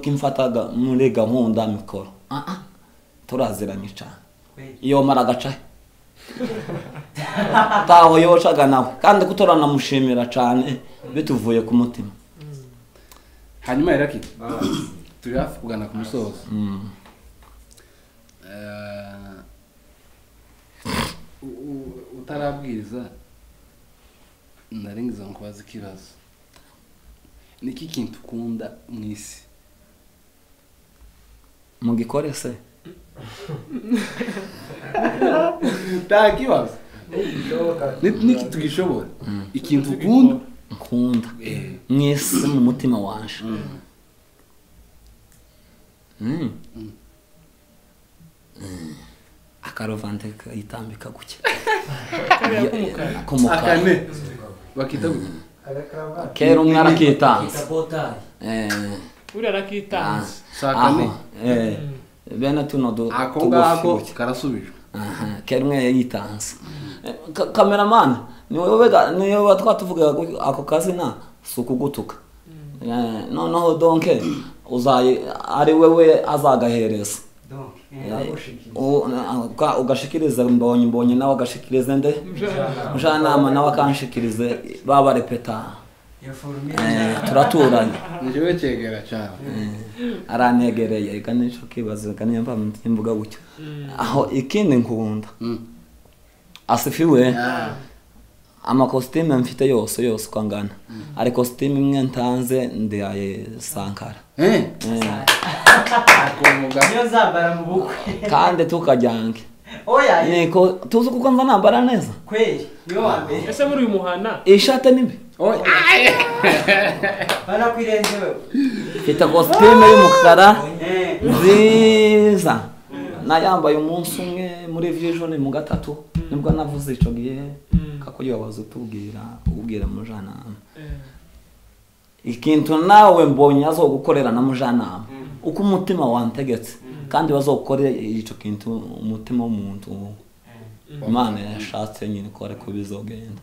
kimfataga muri gahunda mikoro. Turaziranye cyane. Iyo mara gaca taho yocaga nawe kandi kutorana mushimira cyane bituvuye ku mutima. Hanyuma iraki turi hafi kugana ku musozo. Utarabwiriza naringiza nkubaza ikibazo. Niki kintu ukunda mu isi? Mugikore se? Nta kibazo. Niki tugishobora? Ikintu ukunda? Nkunda mu isi mu mutima wanje. Akarovante itambika guke. Akane bakita gute? Kera umwe arakitanze. Uriya arakitanze. Sakane. Bene tuno do ako ngako karasubijwe. Kera umwe yitanze. Cameraman ni wewe ni wewe twatuvuga ako kazina sukugutuka. Noneho donke uzaye ari wewe azagahereza. Ugashikiriza mbonye nawe agashikirize nde mjanama nawe akanshikirize baba repeta turaturanye njyewe cyegera cyane aranegereye eka nico kibazo kandi mba mvuga gutyo aho ikindi nkunda asifiwe amakositime mfite yose uko angana ari kositime imwe ntanze ndiaye Sankara niyo zambara mu bukwe kandi tukajyange oya niko tuzi kuko nza nambara neza kweli niyo wa mbere ese muri uyu muhana ishate nimbi oya bana kwirenze wewe mfite kositime y'umukara nziza nayambaye umunsi umwe muri Vision mu gatatu nibwo navuze ico gihe kakuyobaza utubwira ubwira mujanama ikintu nawe mbonye azogukorera na mujanama uko umutima wantegetse kandi bazokorera ico kintu umutima w'umuntu Imana yashatse nyine ko ariko bizogenda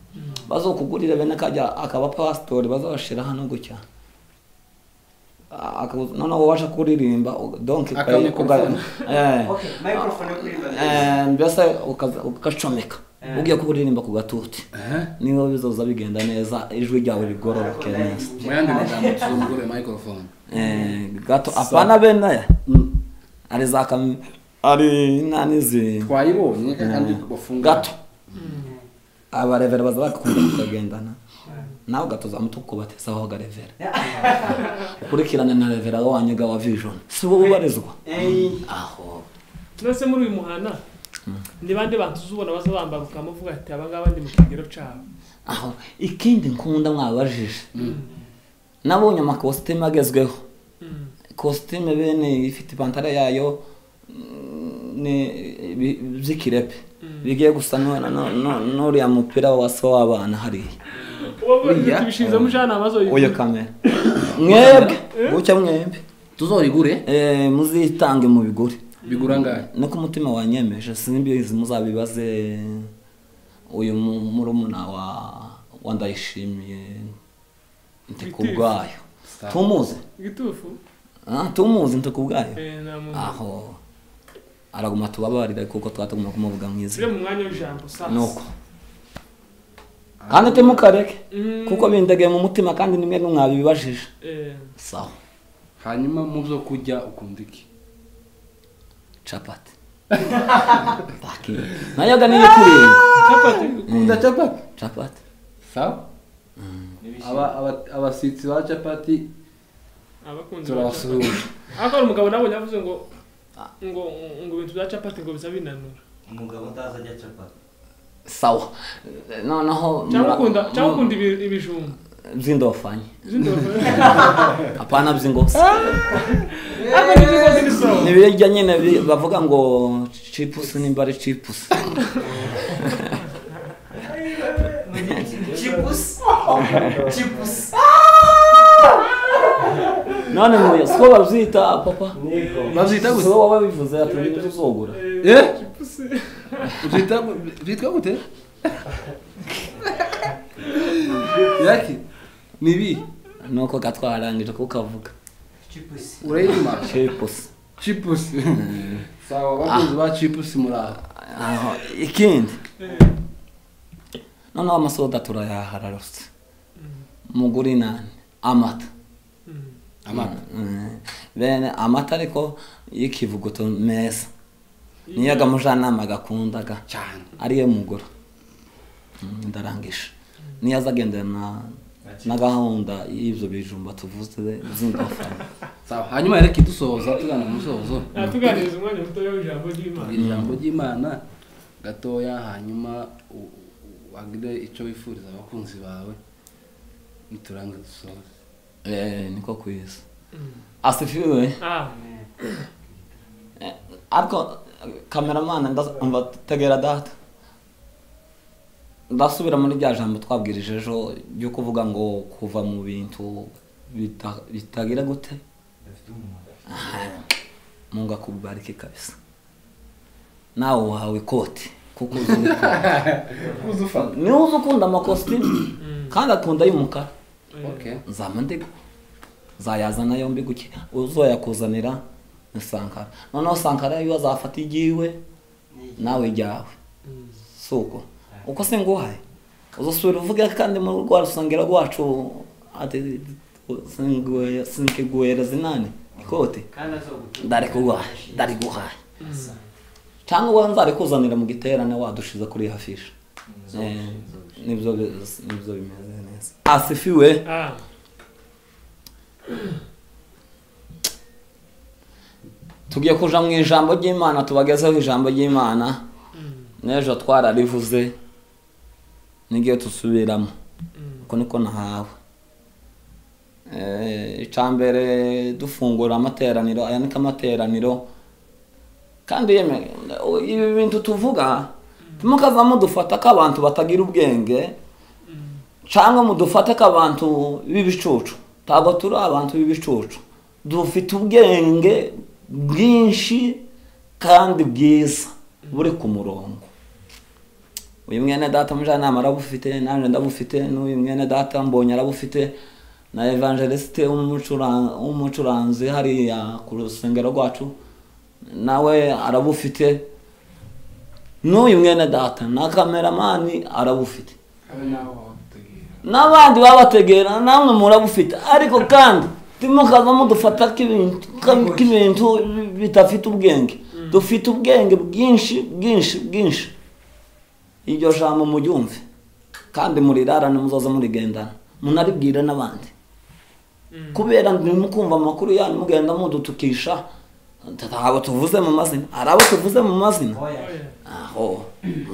bazokugurira bene kajya akaba pastor bazabashira hano gutya noneho waje kuririmba donc okay microphone yo kuririmba mbese ukacomeka ugiye kuririmba ku gatuti niba bizoza bigenda neza ijwi ryawe rigororoke neza mu yandi magambo tuzomugure microphone gato apana bene ari za ari nanizi twayibonye kandi bafunga gato abarevera baza bakunda kugendana nawe gatoza mutukubateza aho garevera ukurikirane na revera wanyega wa Vision si wowe ubarizwa aho nose muri uyu muhana ni bande bantu uzubona baza bambaruka muvuga ati aba ngaba ndi mu kigero cabo aho ikindi nkunda mwabajije nabonye amakositime agezweho kositime bene ifite ipantaro yayo ni by'ikirepe bigiye gusa n'uriya mupira wa so w'abana hariya tubishinze mujana zo oya kamera mwebwe gucya mwembe tuzorigure muzitange mu bigure bigura ngahe niko umutima wanyemeje simbizi muzabibaze uyu murumuna wa Ndayishimiye ntikubwayo tumuze gitufu tumuze ntikubwayo aho araguma tubabarira kuko twataguma kumuvuga mwiza mu mwanya w'ijambo sasa nuko kandi temukareke kuko bindegeye mu mutima kandi nimwe mwabibajije sawa hanyuma mu byo kujya ukunda iki chapati baki nayoga niyo kuringa chapati ukunda chapati chapati sawa aba abasitsi ba chapati abakunzi turabasuhuje ariko umugabo nabonye yavuze ngo ngo ibintu bya chapati ngo bizabinanura umugabo ndaza ajya chapati sawa noneho cyangwa ukunda ibijumba by'indofanye apana by'ingosi ariko n'iby'ingosi ni sawa nibirya nyine bavuga ngo chips nimba ari chips chips chips none muyo siko babyita papa babyita gute siko babivuze ati ntuzogura chips byitwa gute Yaki nibi nuko gatwarangije kukavuga Chipusi. Urayirima chipusi. Chipusi. Sawa bakunzi ba chipusi muraho. Aho ikindi noneho amasoda turayahararutse muguri nani amata. Amata. Bene amata ariko y'ikivuguto meza niyo agamujanama gakundaga cyane ariyo mugura. Ndarangisha niyo azagendana na gahunda y'ibyo bijumba tuvuze z'indofana. Sawa hanyuma reka dusoza tugana mu musozo. Natuganiriza umwanya muto w'ijambo ry'Imana. Ijambo ry'Imana gatoya hanyuma wagire icyo wifuriza abakunzi bawe niturangiza dusoze. Niko kwiza. Asifiwe. Amen. Ariko cameraman ndategera data. Ndasubira muri rya jambo twabwirije ejo ryo kuvuga ngo kuva mu bintu bitagira gute Mungu akubariki kabisa. Nawe wawe ikoti kuko uzufata ni uzukunda amakositimu kandi akunda y'umukara. Okay. Nzama ndego zayazana yombi guke uzoyakuzanira ni Sankara. Noneho Sankara yo azafata igiwe nawe ryawe. Suko uko se nguhaye uzosubira uvuge kandi mu rwa rusengero rwacu ati sinkiguhereza inani ikote ndarikuguhaye cyangwa wowe nzarikuzanira mu giterane wadushize kuri hafisha. Nibyo bimeze neza. Asifiwe. Tugiye kuja mu ijambo ry'Imana tubagezeho ijambo ry'Imana. N'ejo twararivuze nigiye tusubiramo uko niko nahawe. Icambere dufungura amateraniro aya niko amateraniro kandi yeme ibi bintu tuvuga mukaza mudufata ko abantu batagira ubwenge cyangwa mudufate ko abantu b'ibicucu. Ntabwo turi abantu b'ibicucu, dufite ubwenge bwinshi kandi bwiza buri ku murongo. Uyu mwene data mujyanama arabufite, nanjye ndabufite, n'uyu mwene data mbonye arabufite, na evangeliste w'umucuranzi hariya ku rusengero rwacu nawe arabufite, n'uyu mwene data na kameramani arabufite, n'abandi babategera namwe murabufite. Ariko kandi timukaza mudufata k'ibintu bitafite ubwenge. Dufite ubwenge bwinshi bwinshi bwinshi. Iryo jambo muryumve kandi murirarane muzoza murigendana munaribwira n'abandi. Kubera ntimukumva amakuru yanyu mugenda mudutukisha. Ntabwo tuvuze mu mazina, hari abo tuvuze mu mazina. Aho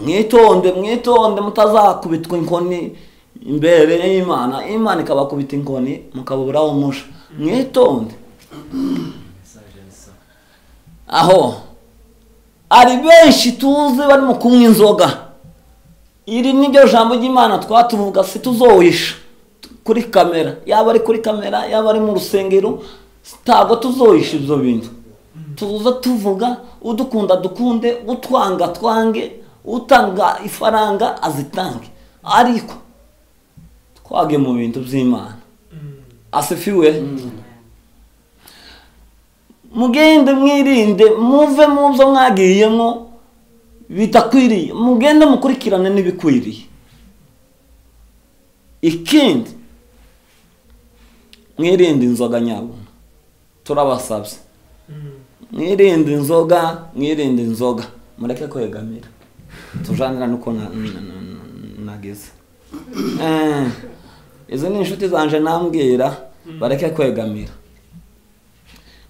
mwitonde mwitonde mutazakubitwa inkoni imbere y'Imana, Imana ikabakubita inkoni mukabura umusha. Mwitonde. Aho ari benshi tuzi barimo kunywa inzoga. Iri niryo jambo ry'Imana twatuvuga si tuzohisha kuri kamera, yaba ari kuri kamera yaba ari mu rusengero, ntabwo tuzohisha ibyo bintu. Tuza tuvuga udukunda dukunde, utwanga twange, utanga ifaranga azitange, ariko twage mu bintu by'Imana. Asifiwe. Mugende mwirinde muve mu byo mwagiyemo bitakwiriye, mugende mukurikirane n'ibikwiriye. Ikindi mwirinde inzoga nyabuna, turabasabye. Mwirinde inzoga, mwirinde inzoga, mureke kwegamira. Tujanira nuko nageze. Izo ni inshuti zanje nambwira bareke kwegamira.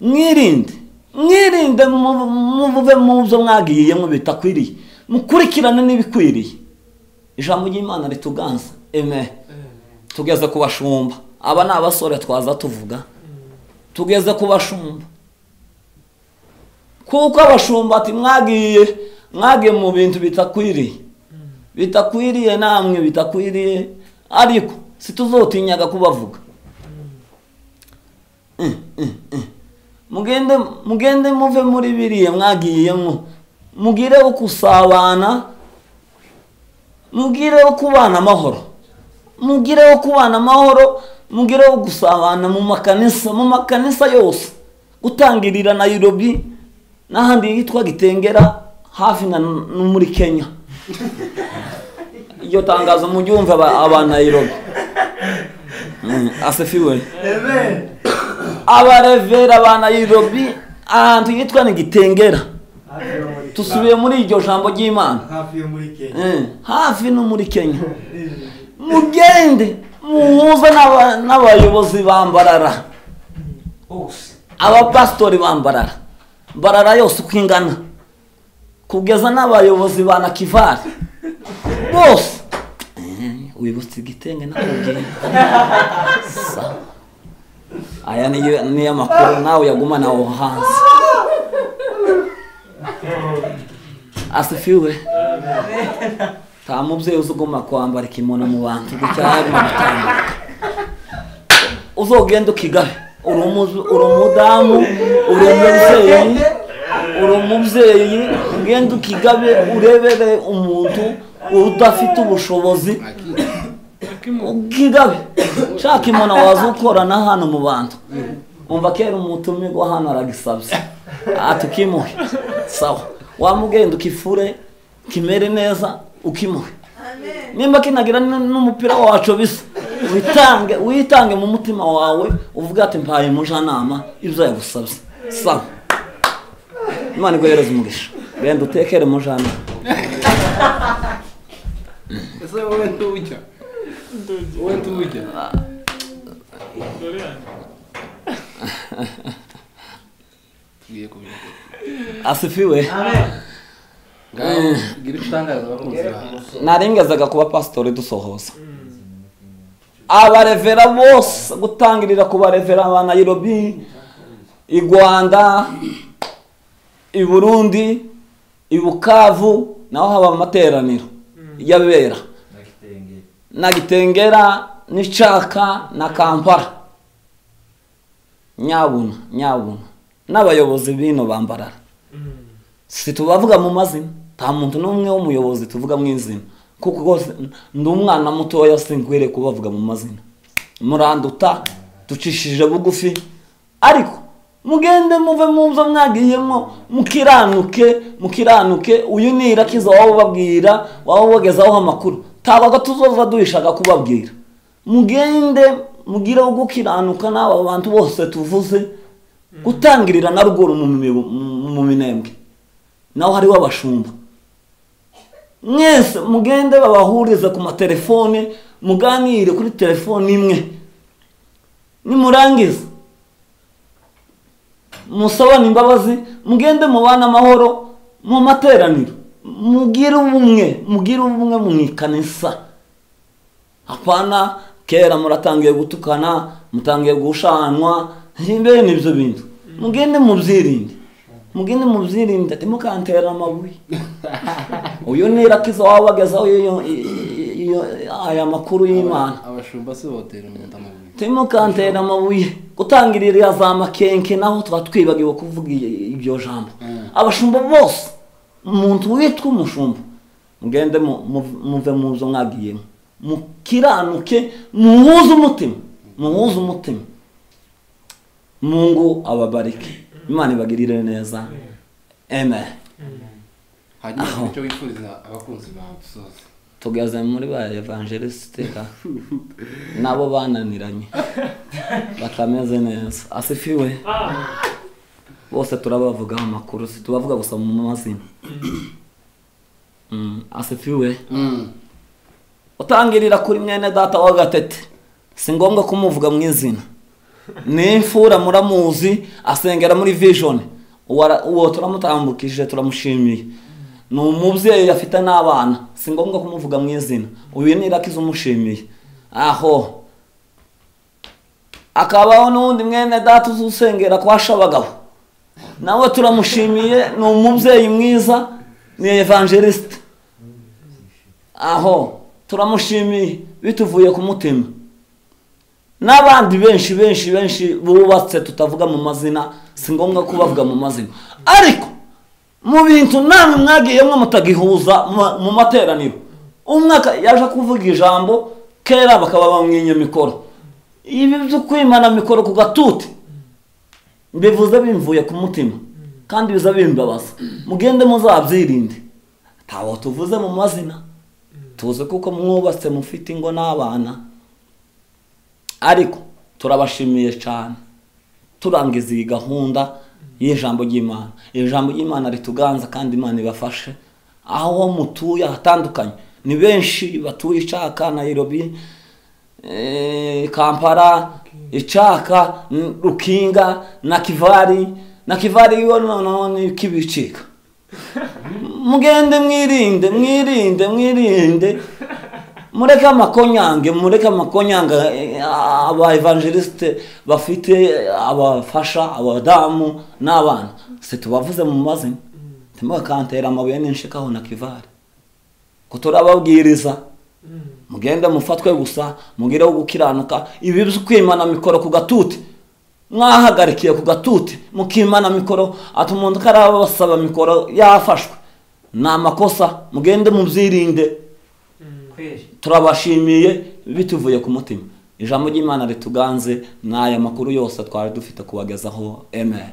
Mwirinde, mwirinde muve mu byo mwagiyemo bitakwiriye, mukurikirane n'ibikwiriye. Ijambo ry'Imana rituganza. Amen. Tugeze ku bashumba, aba ni abasore twaza tuvuga. Tugeze ku bashumba, kuko abashumba ati mwagiye mu bintu bitakwiriye, bitakwiriye namwe bitakwiriye, ariko situzotinyaga kubavuga. Mugende mugende muve muri biriye mwagiyemo, mugire ukusabana, mugire ukubana amahoro, Mugireho kubana amahoro, mugireho gusabana mu makanisa yose. Gutangirira Nairobi n'ahandi yitwa Gitengera hafi na muri Kenya. Iyo tangazo muryumva aba Nairobi. Asifiwe. Amen. Abarevera ba Nairobi ahantu yitwa ni Gitengera. Tusubiye muri iryo jambo ry'Imana. Hafi yo muri Kenya. Hafi no muri Kenya. Mugende muhuze n'abayobozi bambarara. Bose. Abapastori bambarara. Mbarara yose uko ingana. Kugeza n'abayobozi ba Nakivari. Bose. Wibutse Igitenge nakubwiye. Sawa. Aya ni amakuru nawe yagumana aho hanze. Asifiwe. Ta mubyeyi uzuguma kwambara ikimono mu bantu gucyari mu bitanga. Uzogenda ukigabe. Uri umudamu, uri umubyeyi, ugenda ukigabe urebere umuntu udafite ubushobozi. Ukigabe. Shaka imona waza ukorana hano mu bantu. Umva kera umutumirwa hano aragisabye. Atukimuhe. Sawa. Wamugenda ukifure kimere neza ukimuhe. Nimba kinagira n'umupira wacu bisa witange mu mutima wawe uvuga ati mpaye umujanama ibyo yagusabye. Sawa. Imana iguhereze umugisha. Genda utekere umujanama. Ese wowe ntujya. Wowe ntujya. Asifiwe. Amen. Narengezaga kuba pastori dusohoza. Abarevera bose gutangirira ku barevera ba Nairobi, i Rwanda, i Burundi, i Bukavu, naho haba amateraniro y'abera. Na Gitengera, n'Icaka na Kampala. Nyabuna. N'abayobozi bino bambarara. Si tubavuga mu mazina, nta muntu n'umwe w'umuyobozi tuvuga mu izina. Kuko rwose ndi umwana mutoya sinkwiriye kubavuga mu mazina. Muranduta ducishije bugufi, ariko mugende muve mumva mwagiyemo mukiranuke. Uyu ni Irakiza waba ubabwira, waba ubagezaho amakuru. Tabaga tuzoza duhishaga kubabwira. Mugende mugire ugukiranuka n'aba bantu bose tuvuze, gutangirira na ruguru mu minembwe. Naho hariho abashumba. Mwese mugende babahurize ku matelefone, muganire kuri telefone imwe. Nimurangiza musabane imbabazi, mugende mubana amahoro mu materaniro. Mugire ubumwe mu ikanisa. Hapana kera muratangiye gutukana, mutangiye gushanwa, mbere nibyo bintu. Mugende mubyirinde. Mugende mubyirinde ati mukantera amabuye. Uyu ni Irakiza wabagezaho aya makuru y'Imana. Abashumba se botera umuntu amabuye. Timukantera amabuye. Gutangirira za makenke naho twatwibagiwe kuvuga ibyo jambo. Abashumba bose umuntu witwa umushumba mugende muve mu byo mwagiyemo. Mukiranuke, muhuze umutima. Mungu ababariki. Imana ibagirire neza. Amen. Hanyuma icyo wifuriza abakunzi bawe dusoze. Tugeze muri ba evangeliste nabo bananiranye batameze neza. Asifiwe. Bose turabavuga amakuru, tubavuga gusa mu mazina. Asifiwe. Utangirira kuri mwene data wa Gatete. Si ngombwa kumuvuga mu izina. Ni imfura muramuzi, asengera muri Vision. Uwo turamutambukije, turamushimiye. Ni umubyeyi afite n'abana, si ngombwa kumuvuga mu izina. Uyu ni Irakiza umushimiye. Aho akabaho n'undi mwene data uzusengera kwa Shabagabo. Nawe turamushimiye, ni umubyeyi mwiza, ni evangeliste. Aho turamushimiye bituvuye ku mutima. N'abandi benshi benshi benshi bubatse tutavuga mu mazina, si ngombwa kubavuga mu mazina. Ariko mu bintu namwe mwagiyemwo mutagihuza mu materaniro, umwaka yaje kuvuga ijambo Kera bakaba bamwinye mikoro. Ibi byo kwimana mikoro ku gatuti mbivuze bimvuye ku mutima kandi biza bimbabaza. Mugende muzabyirinde. Ntawo tuvuze mu mazina, tuze kuko mwubatse mufite ingo n'abana, ariko turabashimiye cyane. Turangiza iyi gahunda y'ijambo ry'Imana. Ijambo ry'Imana rituganza kandi Imana ibafashe aho mutuye hatandukanye. Ni benshi batuye Icaka, Nairobi, Kampala, Icaka, Rukinga na Kivari. Na Kivari yo none kibicika. Mugende mwirinde, mwirinde, mwirinde. Mureke amakonyange, mureke amakonyange. Aba evangeliste bafite abafasha abadamu n'abana, se tubavuze mu mazina, timukantera amabuye n'inshikaho na Kivari. Ko turababwiriza mugende mufatwe gusa, mugire gukiranuka. Ibi byo kwimana mikoro ku gatuti mwahagarikiye ku gatuti, mukimana mikoro ati umuntu karabasaba mikoro yafashwe, ni amakosa. Mugende mubyirinde. Turabashimiye bituvuye ku mutima. Ijambo ry'Imana rituganze n'aya makuru yose twari dufite kubagezaho. Amen.